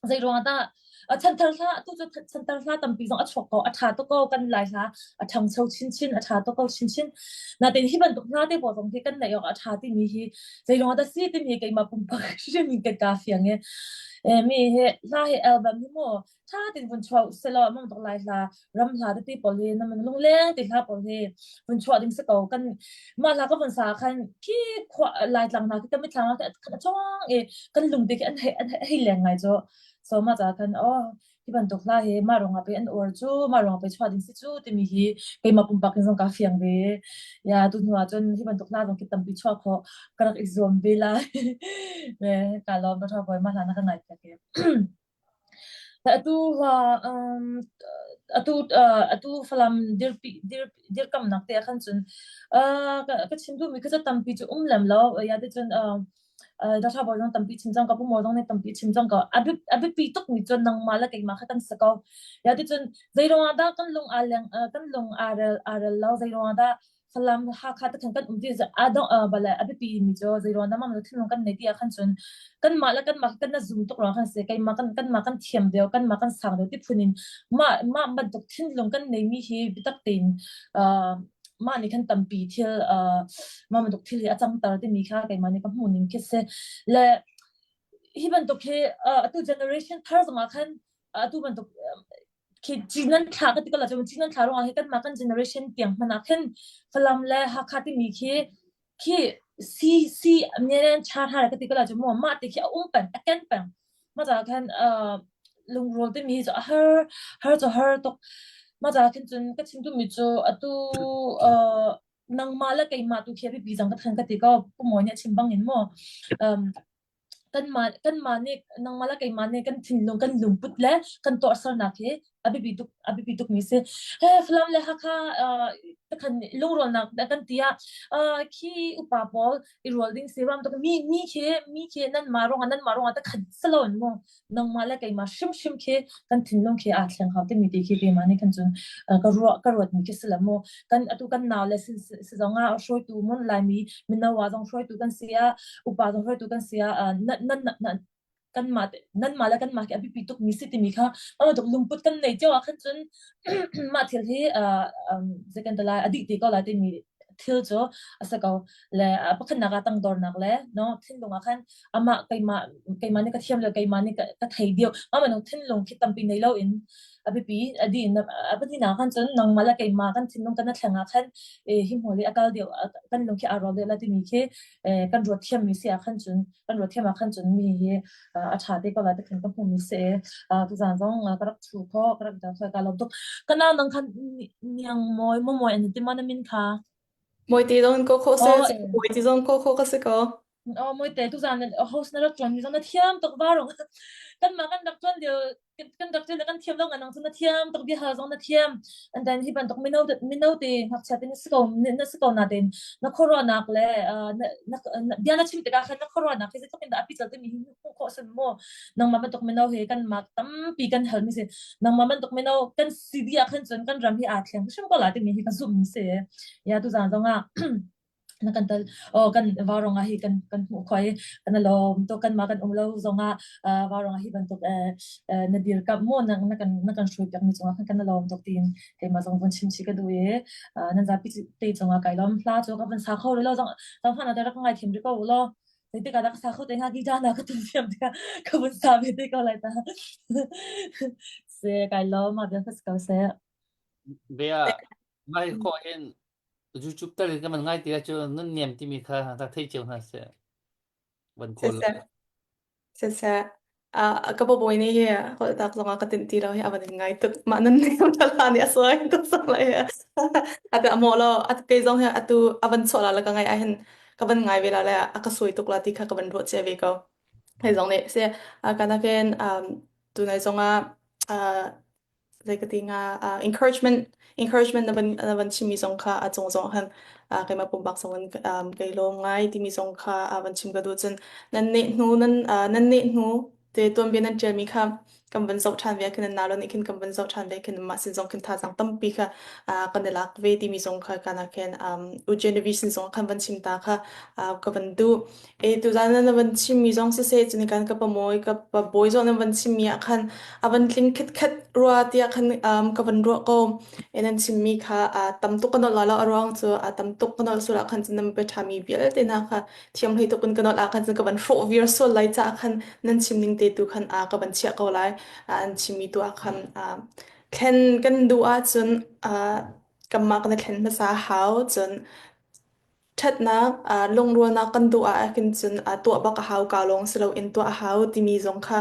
zei ruang ah dah chanthar hla tu cu chanthar hla tampi zong a chuak ko a ṭha tuk ko kan lai hla a ṭhangcho chinchin a ṭha tuk ko chinchin natin hi bantuk hla te pawl zong hi kan neih awk a ṭha timi hi zei ruang ah dah si timi keimah pumpak hrim in ka ka fiang e mi hi hla hi album hi mu ṭha tin vun chuah selaw mang tuk lai hla ram hla tete pawl hi na man lungleng ti hla pawl hi vun chuah ding si ko kan mah hla ka vun sa khan khi khua laitlang hna khi kan mitthlam ah khan a chuang i kan lung te khi an hei an hei leng ngai cu so mah ca khan oh hi bantuk hla hi mah ruangah pei an uar cu mah ruangah pei chuah ding si cu timi hi keimah pumpak in zong ka fiang ve ya tu hnu ah cun hi bantuk hla zong khi tampi chuah khawh ka rak i zuam ve lai ka lawm ka ṭha bawi mah hla na ka ngai piak e Atu um, atu uh, atu Falam dirpi dir dirkamnak te ah khan cun uh, ka, ka chim duhmi kha cu tampi cu um lem lo. Ya te cun uh, uh, Dr. Bawi zong tampi chim cang ko, Pu Mawi zong nih tampi chim cang ko. A bi a biapi tukmi cun nangmah le keimah kha kan si ko. Ya te cun zei ruangah dah kan lung aa leng uh, kan lung aa rel aa rel lo, zei ruangah dah Falam Hakha te khan kan um ti a dong bale a biapi mi cu zeiruang dah mah thinlung kan nei ti ah khan cun kanmah le kanmah kan na zum tuk ruang khan si keimah kan kanmah kan thiam deuh kanmah kan sang deuh ti phun in mah mah bantuk thinlung kan nei mi hi biatak tein mah nih khan tampi thil mah bantuk thil hi a cangter timi kha keimah nih ka hmuh ning khi si le hi bantuk hi atu generation thar zongah khan atu bantuk khi cin nan thla ka ti ko la cun cin nan thla ruangah hi kanmah kan generation tiang hmanh ah khin Falam le Hakha timi khi khi si si mien cha tha ka ti ko la cu mu mah ti khi a um peng a ken peng ma ca khan lungrual timi cu a har har cu har tuk ma ca khin cun ka chim duhmi cu atu nangmah le keimah tu khi a biapi cang ka than ka ti ko pu Mawi nih a chim bang in mu kanmah kanmah nih nangmah le keimah nih kan thinlung kan lungput le kan tuahsernak hi a biapi tuk a biapi tukmi si. He Falam le Hakha uh, takhan lungrualnak kan ti ah uh, khi upa pawl i rual ding si ram tuk mi mi khi mi khi nan ma rong nan ma rong ta khat salon mu nangmah le keimah hrimhrim khi kan thinlung khi aa thleng hau timi ti khi keimah nih khan cun ka ruah ka ruat mi khi si lo mu kan atu kan nau le si si zong ah hruaitu mun laimi mino ah zong hruaitu kan si ah upa zong hruaitu kan si ah nan nan nan kanmah nanmah le kanmah khi a biapi tuk mi si timi kha mah bantuk lungput kan nei cio ah khan cun mah thil hi zei kan ti lai a dih te ko lai timi thil cu a si ko le pakhatnak ah tangdornak le no thinlung ah khan amah keimah keimah nih ka thiam lo keimah nih ka, ka thei deuh mah bantuk thinlung khi tampi nei lo in a biapi a di a pahnihnak khan cun nangmah le keimah kan thinlung kan thleng ah khan hi hmual i a kal deuh kan lung khi aa rual deuh la timi khi kan ruat thiam mi si ah khan cun kan ruat thiam ah khan cun mi hi a ṭha te ko lai ti khan ka hmu mi si tuzaan zong ka rak thu kho ka rak dang ka lawm tuk ka nau nang khan niang mawi mo mawi an ti ma na min kha Mawi ti zong ko kho se mawi ti zong ko kho ka si ko Oh mawi te tuzaan host na rak ṭuan mi zong na thiam tuk varung kan mah kan rak ṭuan lio kan rak ṭuan kan thiam lo ngan nang cu na thiam tuk bia zong na thiam and then hi bantuk mino mino te ngakchia te na si ko na si ko na ten na khuaruahnak le na bia na chim tikah khan na khuaruahnak hi zeitluk in dah a pical timi hi hmuh khawh san mu nangmah bantuk mino he kan mak tampi kan hal mi si nangmah bantuk mino kan si dih ah khan cun kan ram hi aa thleng hrim ko la timi hi ka zumh mi si ya tu zan zong ah na kan tal oh kan vaurong ah hi kan kan hmuh khoi kan lawm to kan ma kan um lo zong ah vaurong ah hi bantuk na dir kap mo na na kan na kan hrui piak mi cungah khan kan lawm tuk tin keimah zong vun chim chi ka duh i nan zapi te cungah kai lawm hla cu ka van sa kho lo zong zong hana te rak ngai thiam ri ko lo. Zeitik ah dah ka sa kho te hnga guitar na ka tum thiam tikah ka vun sa ve te ko lai ta. Se kai lawm ma bia ka si ko seh. Bia ngai khawh hin YouTube tal in kan van ngai ti ahcun nun niam timi kha rak thei cio hna seh. Van kawl. Siseh. Siseh. Uh, ka bawi nih hi holh tak zong ah ka tinh ti lo hi a van in ngai tuk mah nan niam tala nih a suai tuk sak lai hi ate a maw lo at kei zong hi atu a van chuah la la ka ngai ah hin ka van ngai ve la le a ka suai tuk la ti kha ka van ruah cia ve ko hei zong nih si kanakin um tunai zong ah uh, zei ka ti hnga uh, encouragement encouragement na van na van chimmi zong kha a cung zong han uh, keimah pumpak zong in um, kei lawm ngai timi zong kha a van chim ka duh cun nan neh hnu nan uh, nan neh hnu te tuanbia nan ṭialmi kha kan van zoh ṭhan ve khin nan nau le nih khin kan van zoh ṭhan ve khin mah sin zong khin thazaang tampi kha uh, kan i lak ve timi zong kha kana khin um, U Genevieve sin zong khan van chim ta kha uh, ka van duh E tuzan na van chimmi zong siseh cun kan ka pamoy ka pabawi zong nan van chimmi ah khan a van tling khitkhat rua tiah khan um, ka van ruah ko. E nan chimmi kha a tam tuk ka nolh la lo a ruang cu a tam tuk ka nolh sual ah khan cun nan pe ṭhami vialte hna kha thiam hlei tuk in ka nolh ah khan cun ka van hrawh viar sual lai caah khan nan chim ning te tu khan a ka van chiah ko lai. An chimmi tu ah khan thlen kan duh ahcun kanmah kan i thlen hmasa hau cun Ṭhatnak, lungrualnak kan duh ahhin cun tuah bak a hau, kaa lawng si loin tuah a hau timi zong kha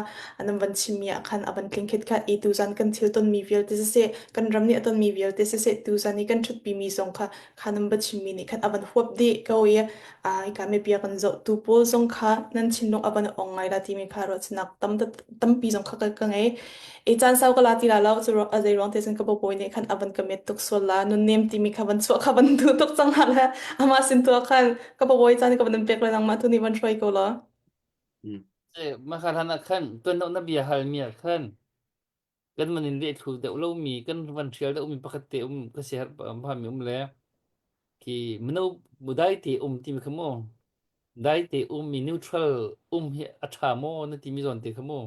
nan van chimmi ah khan a van tling khitkhat i tuzan kan thil tonmi vialte siseh, kan ram nih a tonmi vialte siseh, tuzan i kan ṭhutpimi zong kha kha nan va chimmi nih khan a van huap dih ko i hika mipia kan zohtu pawl zong kha nan thinlung a van ong ngai la timi kha ruahchannak tam tampi zong kha ka ngei. I caan sau ka la ti la lo cu a zei ruang te cun ka bawi nih khan a van ka met tuk sual la nunnem timi kha van chuah kha van duh tuk cang hna le amah sin tu ah khan ka bawi caan ka van pek le nangmah tu nih van hruai ko law. Maka hlan ah khan tuan na bia hal mi ah khan kan man in leh thlu deuh lo mi kan van hrial deuh mi pakhat te um ka si har mi um le khi mino budai te um ti mi kha mu dai te um mi neutral um hi a tha maw na ti mi zawn te kha mu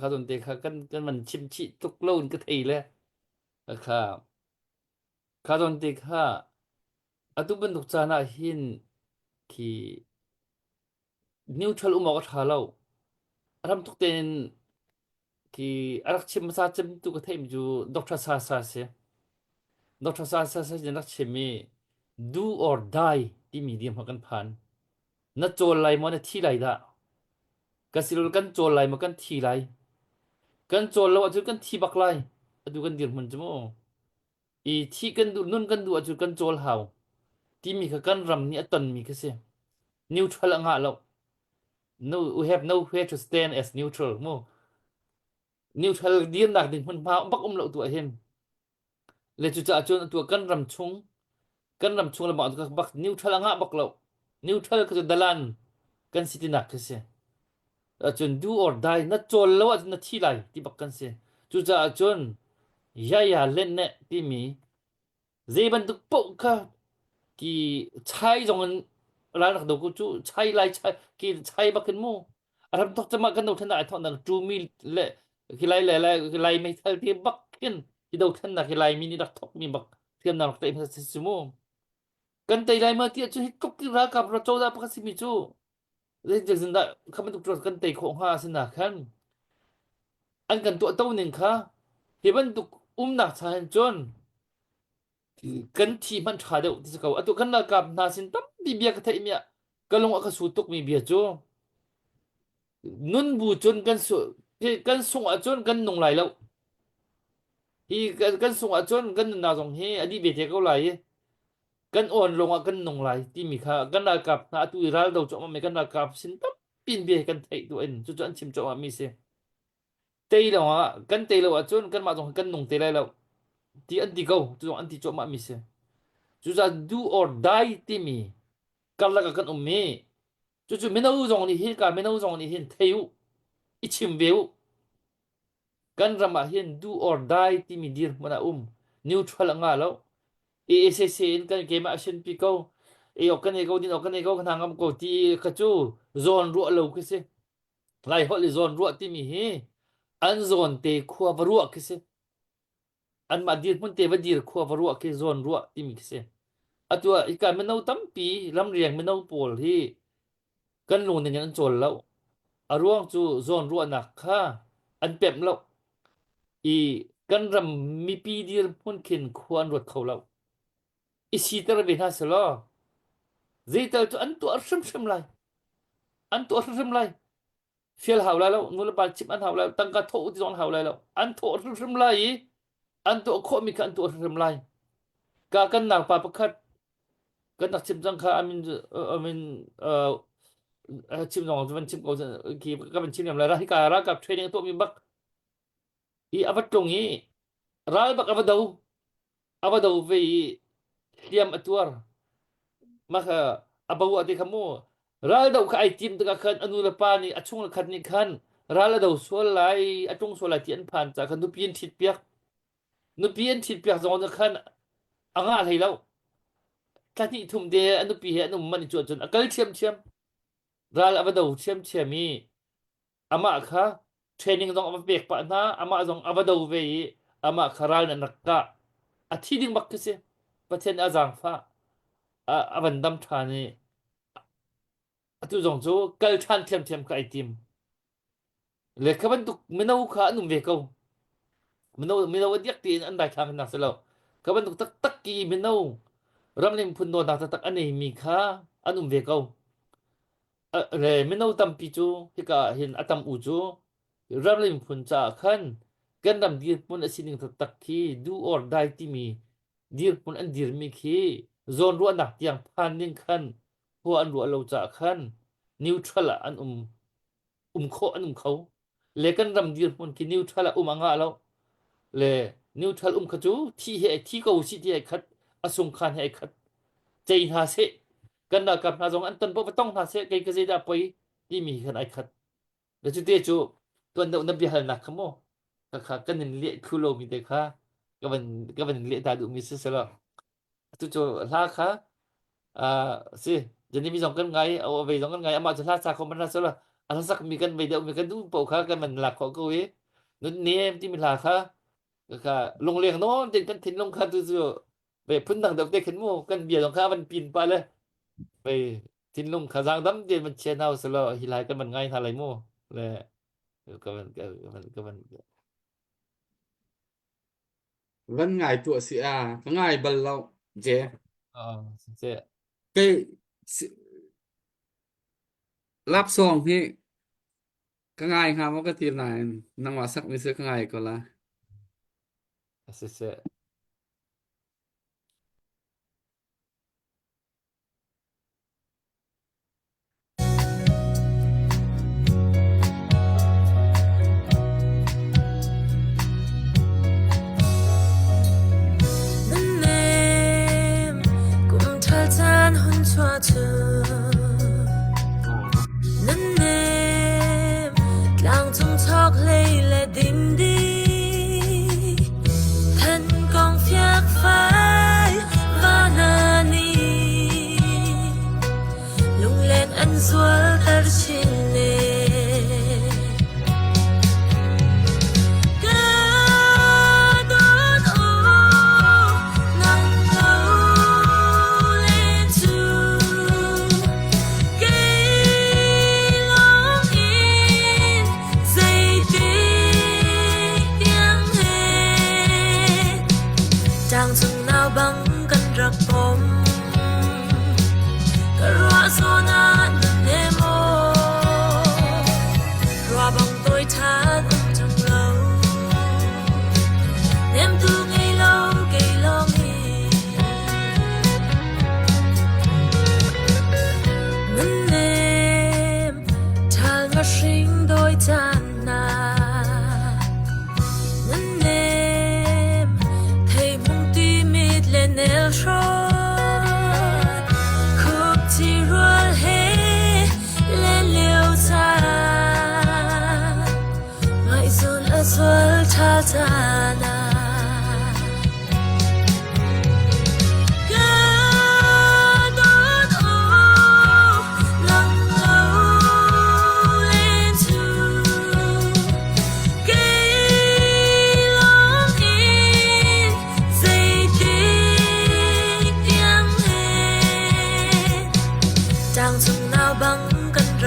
kha zawn te kha kan kan van chim chih tuk lo in ka thei le kha kha zawn te kha atu bantuk caan ah hin khi neutral um awk a tha lo ram tuk tein khi a rak chim hmasa cem tu ka theih mi cu Dr. Sasa si Dr. Sasa sa nih rak chim mi do or die timi dirhmun kan phan na cawl lai maw na thi lai dah Kan si lo kan cawl lai maw kan thi lai. Kan cawl lo ahcun kan thi bak lai. Atu kan dirhmun cu mu. I thi kan duh nun kan duh ahcun kan cawl hau. Timi kha kan ram nih a tonmi kha si. Neutral a ngah lo. No, we have nowhere to stand as neutral mu. Neutral dirnak ding hmunhma bak um lo tu ahhin. Le cucaah cun atu ah kan ram chung kan ram chung le bak bak neutral a ngah bak lo. Neutral kha cu dalan kan si tinak khi si. Ahcun do or die na cawl lo ahcun na thi lai ti bak kan si. Cucaah cun yaya len ne timi zei bantuk paoh kha ki chai zong in ral rak do ku cu chai lai chai ki chai bak in mu a ram thok cama kan dothlennak ai thawknak ṭumi le hi lai le lai lai meithal te bak khin hi dothlennak hi laimi nih rak thokmi bak hriamnam rak tlaih hmasa si mu kan tei lai ma ti ahcun hi tluk ti ralkap ra cozah pakhat simi cu zeitin dah kha bantuk kan tei khawh hnga asina khan an kan tuah to ning kha hi bantuk umnak cha hin cun kan thi hmanh ṭha deuh ti si ko. Atu kan ralkap hna sin tampi bia ka theihmi ah ka lung a ka su tukmi bia cu nun bu cun kan su kan sung ahcun kan nung lai lo. Hi kan sung ahcun kan nunnak zong hi a dih ve te ko lai i kan awn lawng ah kan nung lai timi kha kan ralkap hna atu i ral do cuahmah mi kan ralkap sin tampi in bia hi kan theih tu in cucu an chim cuahmah mi si. Tei lo ah kan tei lo ahcun kanmah zong kan nung te lai lo ti an ti ko cu zong an ti cuahmah mi si cucaah do or die timi karlak ah kan um mi cucu mino zong nih hin ka mino zong nih hin thei u i chim ve u kan ram ah hin do or die timi dirhmun ah um neutral a nga lo AACC in kan keimah a sin pi ko ei ok kan ei ko din ok kan ei ko kan hna ngam ko ti kha cu zawn ruah lo khi si Laiholh i zawnruah timi hi an zawnte khua va ruah khi si. Anmah dirhmun te va dir khua va ruah khi zawnruah timi khi si. Atu ah hika mino tampi ramriang mino pawl hi. Kan lung ning in an cawl lo. A ruang cu zawnruahnak kha an pemh lo i kan ram mipi dirhmun khin khua an ruat kho lo. I siter ve hna selaw zeital cu an tuah hrimhrim lai. An tuah hrimhrim lai. Fial hau lai lo, nu le pa chimh an hau lai lo, tangka thawh ti zong an hau lai lo. An thawh hrimhrim lai i an tuah khawhmi kha an tuah hrimhrim lai. Ka kan naupa pakhat kan rak chim cang kha amin amin chim zong van chim ko khi ka van chim lem lai hika ralkap training tuahmi bak i a va tlung i ral bak a va do a va do ve i hliam a tuar mah kha a bo ah te kha mu ral do kha ai tim tikah khan a nu le pa nih a chung le khat nih khan ral a do sual lai a tlung sual lai ti an phan ca khan nupi an ṭhit piak Nupi an ṭhitpiak zong ah khan a ngah hlei lo. Thla hnih thum te a nupi he an um man i cu ahcun a kal ṭhiamṭhiam. Ral a va do ṭhiamṭhiam i amah kha training zong a va pek pah hna, amah zong a va do ve i amah kha ral nih an rak kah. A thi ding bak khi si. Pathian a zaangfah. A, a van dam ṭhan i atu zong cu kal ṭhan ṭhiamṭhiam kha ai tim. Le kha bantuk mino kha an um ve ko. Mino mino a diak tiin an daithlang nak si lo. Kha bantuk taktak ki mino ramling phun dawtnak taktak a neimi kha an um ve ko. Le mino tampi cu hika ah hin a tam u cu ramling phun caah khan kan ram dirhmun a sining taktak khi do or die timi dirhmun an dirmi khi zawnruahnak tiang phan ding khan khua an ruah lo caah khan neutral ah an um um khawh an um kho le kan ram dirhmun khi neutral ah um a ngah lo le neutral um kha cu thi he thi ko si ti ai khat a sungkhan he ai khat cei hna seh kan ralkap hna zong an ton paoh va tong hna seh kei ka zeidah poi timi khan ai khat le cu te cu tuan deuh na biahalnak kha mu kha kha kan in leh thlu lomi te kha ka van ka van in leh ta duhmi si selaw Atu cu hla kha si Jenny zong kan ngai a vei zong kan ngai amah cu hla sa kho man hla sala a hla sak mi kan vei deuh mi kan duh paoh kha kan man lak khawh ko i nun nem timi hla kha kha lungleng nawn ten kan thinlung kha tu cu ve phun dang deuh te khin mu kan bia zong kha van pin pa le ve thinlung kha zaang dam ten van chia hna selo hi lai kan van ngai hna lai mu le ka van ka van ka van Van ngai tuah si a ka ngai bal lo je. Ah, si. Kei lapsawng hi ka ngai hnga maw ka ti nain nangmah sak mi si ka ngai ko la. Si si. Nan kum ṭhal caan hun chuah cu nan nem tlangcung chokhlei le dingdi than kong fiakfai va hna nih lunglen an zualter chin ne. Ka dawt aw nang lo len cu kei lawng in zeitik tiang he Tlangcung nau bang kan rak pom Ka ruah zawn ah nan ne maw Rua bang tawi ṭhan um ṭung lo Nemtu ngei lo kei lawng hi Nan nem ṭhal ngahring dawi caan hna Nan nem theihmung timit le nelhrawt Khupci rual he len lio caan Ngaihzawn a zual ṭha caan ah Ka dawt aw lang lo len cu kei lawng in zeitik tiang he tlangcung nau bang kan rak.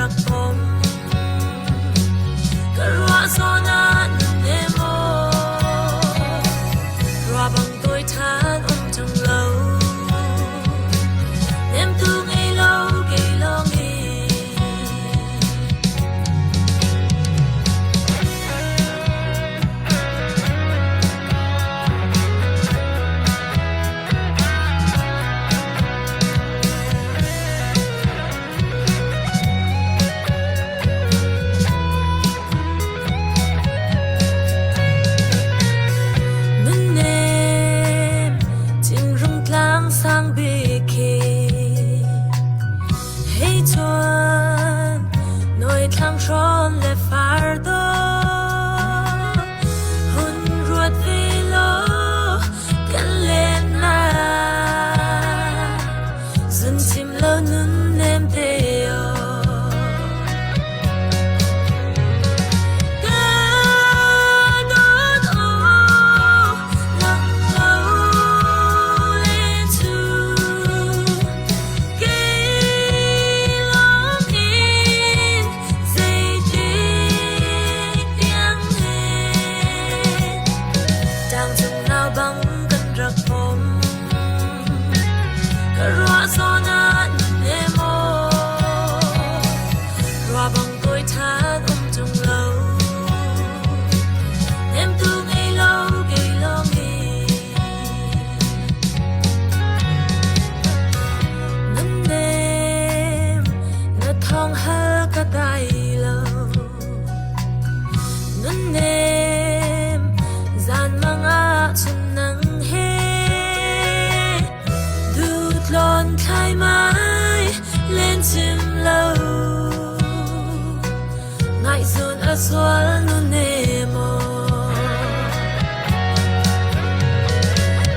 sual nu ne maw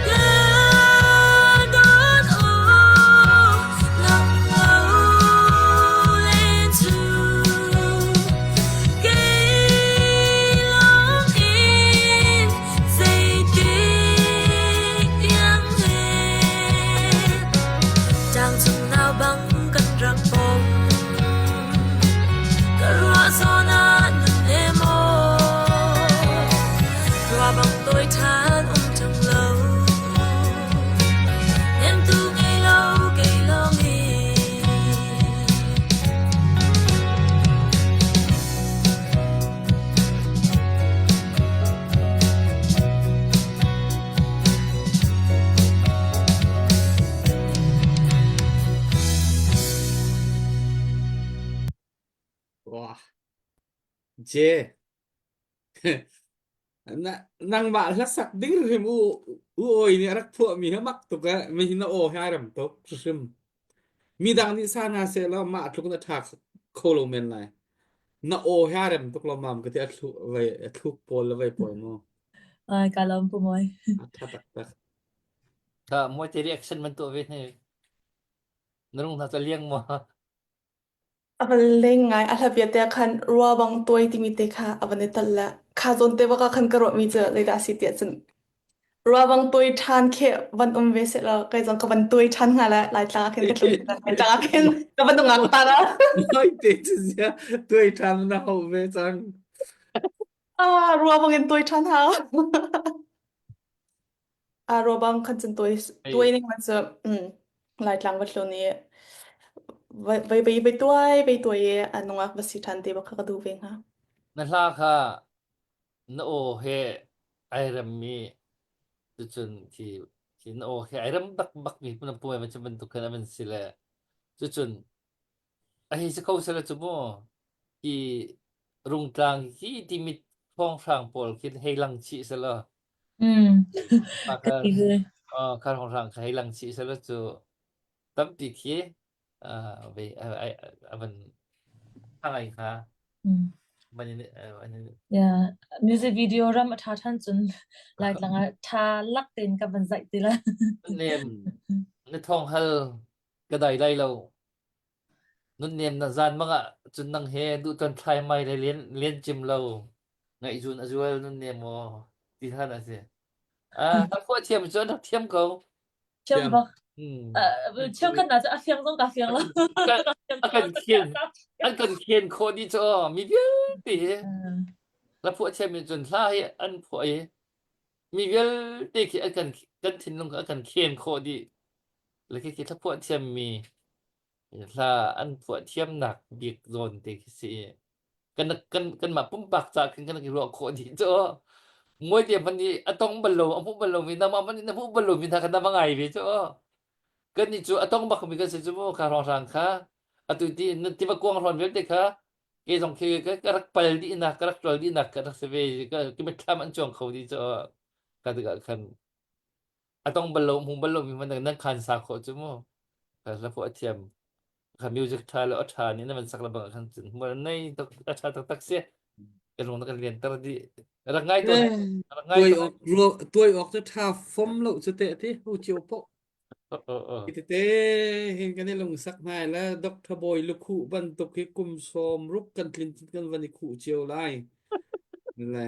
Ka dawt aw lang lo len cu kei lawng in zeitik tiang he Tlangcung nau bang kan rak bawm Ka ruah zawn ah nun he maw Rua bang tawi ṭhan um ṭung lo Hnemtu ngei lo kei lawng in Wah. Je. Na nangmah hlasak ding hrim u u oi nih a rak phuah mi hi mak tuk eh mi hi na aw hi ai rem tuk hrim. Mi dang nih sa hna seh law mah tluk na ṭha kho lo men lai. Na aw hi a rem tuk lo mam ka ti a thluk vai a thluk pawl le vai pawl mu. Ai ka lawm pu mawi. A ṭha taktak. Tha moi te reaction man tuah ve ne. Na rung hna liang maw? A van leng ngai a hla vialte ah khan rua bang tuai timi te kha a van i tal le kha zawn te bak ah khan ka ruahmi cu zeidah a si tiah cun rua bang tuai ṭhan khi van um ve seh law kei zong ka van tuai ṭhan hnga le Laitlang ah khin ka tlung Laitlang ah khin ka van nungak ta la. Noi te cu zia tuai ṭhan na hau ve cang. Ah rua bang in tuai ṭhan hau. Ah rua bang khan cun tuai tuai ning man cu mm Laitlang va tlun i vai vai vai vai tuai vai tuai i a nungak va si ṭhan te bak kha ka duh ve hnga. Na hla kha na aw he ai remmi cucun khi khi na aw he ai rem bak bakmi na puai man cu bantuk khan a van si le cucun a hei si kho sela cu mu hi rungtlang hi timit hrawnghrang pawl khi hei lang chih selaw Mm. kha Ka ti ve. kha hrawnghrang kha hei lang chih selaw cu tampi khi ve a van ngai hnga. Mm. Man in an Yeah, music video ram a ṭha ṭhan cun Laitlang ah ṭha lak tein ka van zaih ti la. Nem na thawng hal ka dai lai lo. Nun nem na zan mang ah cun nang he duh ton thlai mai le lian lian cim lo. Ngaih zun a zual nun nem maw ti han a si. Ah, na phuah thiam cu an rak thiam ko. Thiam bak. Hmm. Cheukhat hna cu a fiang zong ka fiang lo. A kan khen an kan khen khawh dih cu mi vialte hi la phuah thiam mi cun hla hi an phuah i mi vialte khi an kan kan thinlung a kan khen khawh dih. Le khi khi hla phuah thiam mi hla an phuah thiamnak bik zawn te khi si. Kan kan kanmah pumpak ca khin kan i ruah khawh dih cu. Muai te hmanh nih a tong bal lo, a hmuh bal lomi nangmah hmanh nih na hmuh bal lomi hna kha na va ngai ve cu. Kannih cu a tong bakmi kan si cu mu kha hrawnghrang kha. Atu ti na tiva kuang hrawn vialte kha kei zong khi ka, ka rak pal dih nak, ka rak ṭual dih nak ka rak si ve. Ka, ka mitthlam an cuang kho dih cu. Ka tikah khan a tong bal lo, hmu bal lomi hmanh nan khan sa khawh cu mu. Ka hla phuah a thiam. Kha music ṭha le a ṭha nih na van sak le bang ah khan cun hmual nei tuk a ṭha taktak si. Ka lung na kan lianter dih. Rak ngai tawn. Rak ngai Tuai tawn. awk ruak tuai awk cu ṭha fom lo cu teh ti hu cio poh. Oh, Tete hin kan i lungsak hna le Dr. Bawi lukhuh bantuk hi kum sawm ruk kan tlin kan van i khuh cio lai. Le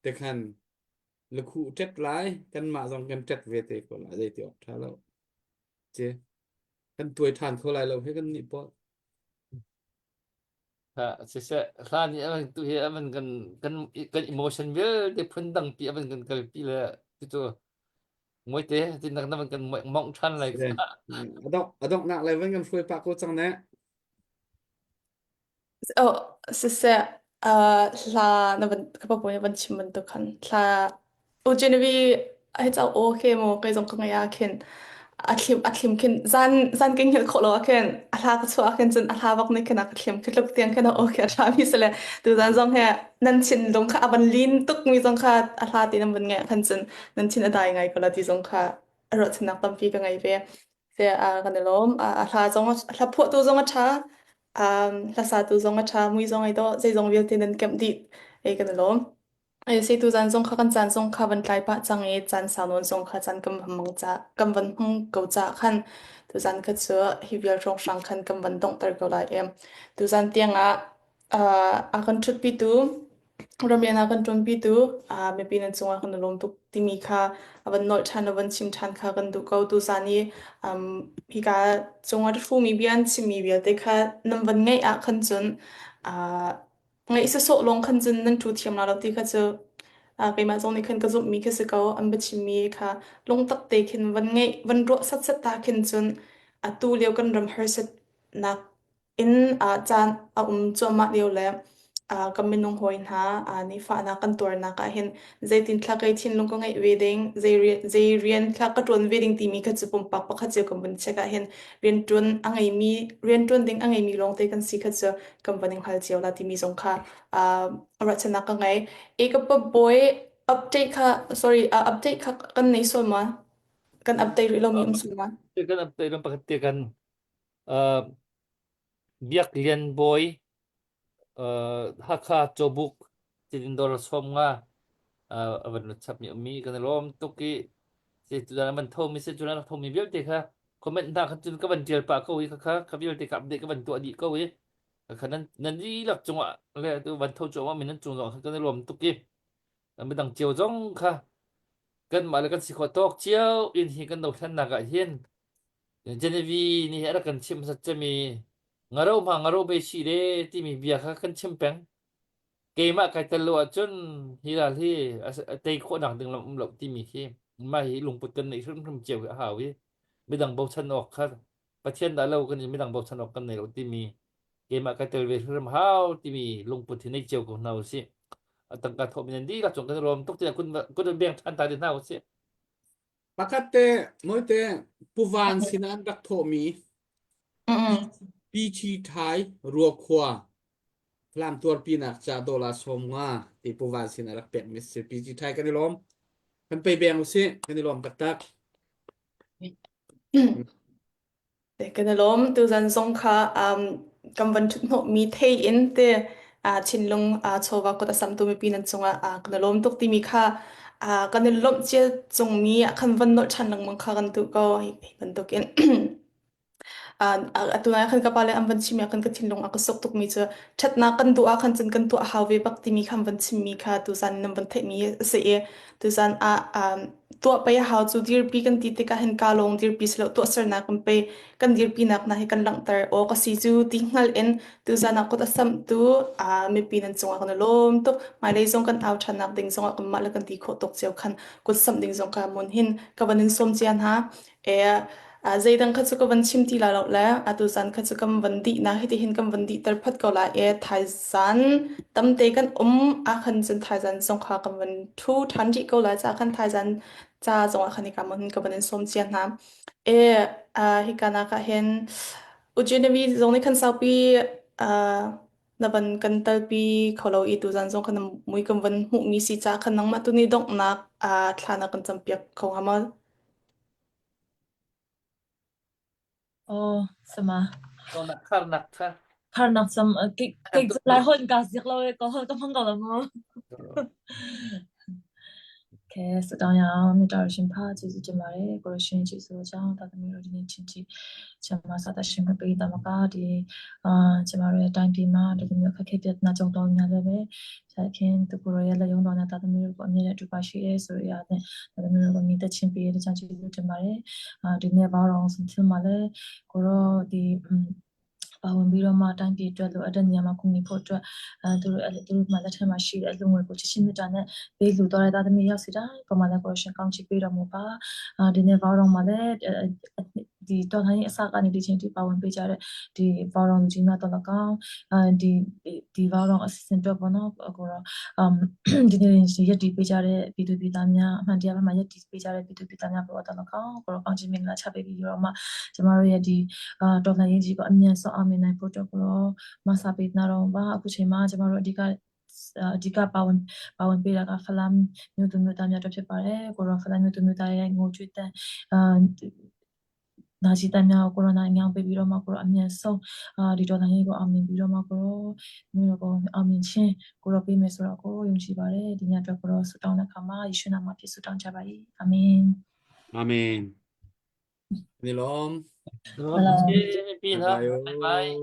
te khan lukhuh ṭet lai kanmah zong kan ṭet ve te ko lai zei ti awk ṭha lo. Ce kan tuai ṭhan kho lai lo he kan nih pawl. Ha siseh hlan i avan tu hi avan kan kan kan emotion vialte phun dang pi avan kan kalpi le cucu muaite tin nak navan kan mongh ṭhan lai Adok adok nak lai van kan hruai pah ko cang ne. Oh, siseh, uh, hla na van ka pa na van chim bantuk khan hla U Genevieve hi cau aw khe mu kei zong ka ngai ah khin a thlim a thlim khin zan zan ka hngilh khawh lo ah khin a hla ka chuah ah khin cun a hla bak nih khin a ka thlim khi tluk tiang khin a aw khi a ṭha mi si le tuzan zong he nan thinlung kha a van lin tuk mi zong kha a hla ti nan van ngaih ah khan cun nan thin a dai ngai ko la ti zong kha a ruahchannak tampi ka ngei ve. Se a kan i lawm. A hla zong a hla phuahtu zong a ṭha. Um, hlasatu zong a ṭha, mui zong ai dawh, zeizong vialte nan kemh dih. Ei kan i lawm. Ei si tuzan zong kha kan caan zong kha van tlai pah cang i caan sau nawn zong kha caan kan van hmang ca kan van hmang ko ca khan tuzan kha cu hi vial hrawnghrang khan kan van donghter ko lai i tuzan tiang ah uh, a kan ṭhutpitu Ramian a kan ṭuanpitu uh, mipi nan cungah kan i lawm tuk timi kha a van nolh ṭhan a van chim ṭhan kha kan duh ko. Tuzan i um, hika cungah ṭhumi bia an chimmi vialte kha nan van ngaih ah khan cun uh, ngaih sawsawh lawng khan cun nan ṭhu thiam la lo ti kha cu uh, keimah zong nih khan ka zumhmi khi si ko. An biachimmi kha lungtak te khin van ngaih van ruah satsat ta khin cun atu lio kan ram harsatnak in ah caan a um cuahmah lio le ah kan minung hawi hna ah nih fahnak kan tuarnak ah hin zeitin thla kei thinlung ka ngeih ve ding, zei rian, zei rian thla ka ṭuan ve ding timi kha cu pumpak pakhat cio kan vun check ah hin rianṭuan a ngeimi rianṭuan ding a ngeimi lawngte kan si kha cu kan van i hngal cio la timi zong kha ah ruahchannak ka ngei. E ka bawi update kha sorry uh, update kha kan nei sual ma? Kan update rih lomi um sual ma? Kan update ram pakhat te kan uh, Biak Lian Bawi, uh, Hakha Cawbuk Citindawr 50 uh, a van rat chapmi ummi kan i lawm tuk i tutan an van thomi si tutan rak thomi vialte kha comment hna khan cun ka van tial pah ko i kha kha vialte kha update ka van tuah dih ko i kha nan nan dihlak cungah le tu van tho cuahmah mi nan cung zong khan kan i lawm tuk i midang cio zong kha kanmah le kan si khawh tawk cio in hi kan dothlennak ah hin Genevieve nih a rak kan chimh hmasat cemi ngaro hma ngaro be si le timi bia kha kan chim peng. Keimah kai tel lo ahcun hi ral hi a tei khawhnak ding lam um lo timi khi mah hi lungput kan neih hrimhrim cio hi a hau i midang bochan awk kha Pathian dah lo kan i midang bochan awk kan nei lo timi keimah kai tel ve hrim hau timi lungput hi nei cio ko hna usih. A tangka thawh mi nan dihlak cung kan i lawm tuk tiah kun kun beng ṭhan ta te hna usih. Pakhat te mawite Pu Van sinah an rak thawhmi Pichi Thai Ruakhua Falam tuarpinak ca dollar 50 ti Pu Van sinah rak pekmi si. Pichi Thai kan i lawm. Kan pei beng usih. Kan i lawm taktak. Kan i lawm. Tuzan zong kha um, kan van ṭhuthnawhmi thei in te uh, thinlung uh, chawva kut a samtu mipi nan cungah uh, kan i lawm tuk timi kha uh, kan i lawmh cia cungmi ah khan van nolh ṭhan lengmang kha kan duh ko hi bantukin. Uh, atu nai khan ka pale an van chim ah khan ka thinlung a ka sok tukmi cu ṭhatnak kan duh ah khan cun kan tuah hau ve bak timi khan van chimmi kha tuzan nan van theihmi a si i tuzan ah um, tuah pei a hau cu dirpi kan ti tikah hin ka lawng dirpi si lo tuahsernak kan pe kan dirpinak hna hi kan langhter awk a si cu ti hngal in tuzan ah kut a samhtu mipi nan cungah kan i lawm tuk hmailei zong kan au ṭhannak ding zongah kanmah le kan ti khawh tawk cio khan kut samh ding zong ka mun hin ka van in sawm cia hna E zeidang kha cu ka van chim ti la lo le atu zan kha cu kan van dih na hiti hin kan van dih ter phat ko la e thaizan tamte kan um a khan cun thaizan zong kha kan van thu than rih ko la ca khan thaizan ca zong ah khan hika mun ka van in sawm cia hna e hika nak ah hin Ujinavi zong nih khan saupi na van kan talpi kho lo i tuzan zong khan mui kan van hmuhmi si ca khan nangmah tu nih donghnak thla na kan campiak kho hnga maw? Oh, sama. Donghnak kharnak kha. Kharnak sam kei kei lai hon ka zik lo e ko ka hmang ko lo mo. Okay, 是当然，你找人怕就是这么嘞，过了星期说讲，他们有点亲戚，像嘛啥的新闻被他们搞的，啊，这么嘞，当地嘛，这个没有开开别那种东西了呗，像看都过了也来用到那，他们有个你来住把些，所以啊，他们有个你的亲别的讲就是这么嘞，啊，ဒီနေ့ဘာတော့စင်မလဲကိုတော့ဒီပါဝင်ပြီးတော့မှတိုင်းပြည်အတွက်လိုအပ်တဲ့နေရာမှာကူညီဖို့အတွက်အဲသူတို့သူတို့မှလက်ထက်မှာရှိတဲ့အလူငွေကိုချစ်ချင်းမြတ်တာနဲ့ပေးလူတော်တဲ့သားသမီးရောက်စီတိုင်းပုံမှန်လည်းကိုရှင်ကောင်းချီးပေးတော်မူပါအာဒီနေ့ဘောင်းတော်မှာလည်းဒီတော်လှန်ရေးအစကနေဒီချိန်ထိပါဝင်ပေးကြတဲ့ဒီဘောင်းတော်ကြီးများတော်လကောင်းအဲဒီဒီဘောင်းတော်အစီအစဉ်အတွက်ပေါ့နော်ကိုတော့အမ်ဒီနေ့ရက်တီပေးကြတဲ့ပြည်သူပြည်သားများအမှန်တရားဘက်မှာရက်တီပေးကြတဲ့ပြည်သူပြည်သားများပေါ်တော်လကောင်းကိုတော့ကောင်းချီးမင်္ဂလာချပေးပြီးတော့မှကျမတို့ရဲ့ဒီအာတော်လှန်ရေးကြီးကိုအမြန်ဆုံးအောင်မြင်နိုင်ဖို့အတွက်ကိုတော့မဆာပေးနာတော့ပါအခုချိန်မှာကျမတို့အဓိကအဓိကပါဝင်ပါဝင်ပေးတာကဖလမ်မြို့သူမြို့သားများအတွက်ဖြစ်ပါတယ်ကိုရောဖလမ်မြို့သူမြို့သားရဲ့ငိုကြွေးတန်အာ နာစီတမ်းများကိုကိုရိုနာညောင်ပေးပြီးတော့မှကိုရောအမြန်ဆုံးအာဒီတော်လှန်ရေးကိုအောင်မြင်ပြီးတော့မှကိုရောမျိုးတော်ကိုအောင်မြင်ခြင်းကိုရောပေးမယ်ဆိုတော့ကိုယုံကြည်ပါတယ်ဒီညအတွက်ကိုရောဆုတောင်းတဲ့အခါမှာယေရှုနာမဖြင့်ဆုတောင်းကြပါ၏အာမင် အာမင်ဒီလုံး Bye bye. Bye.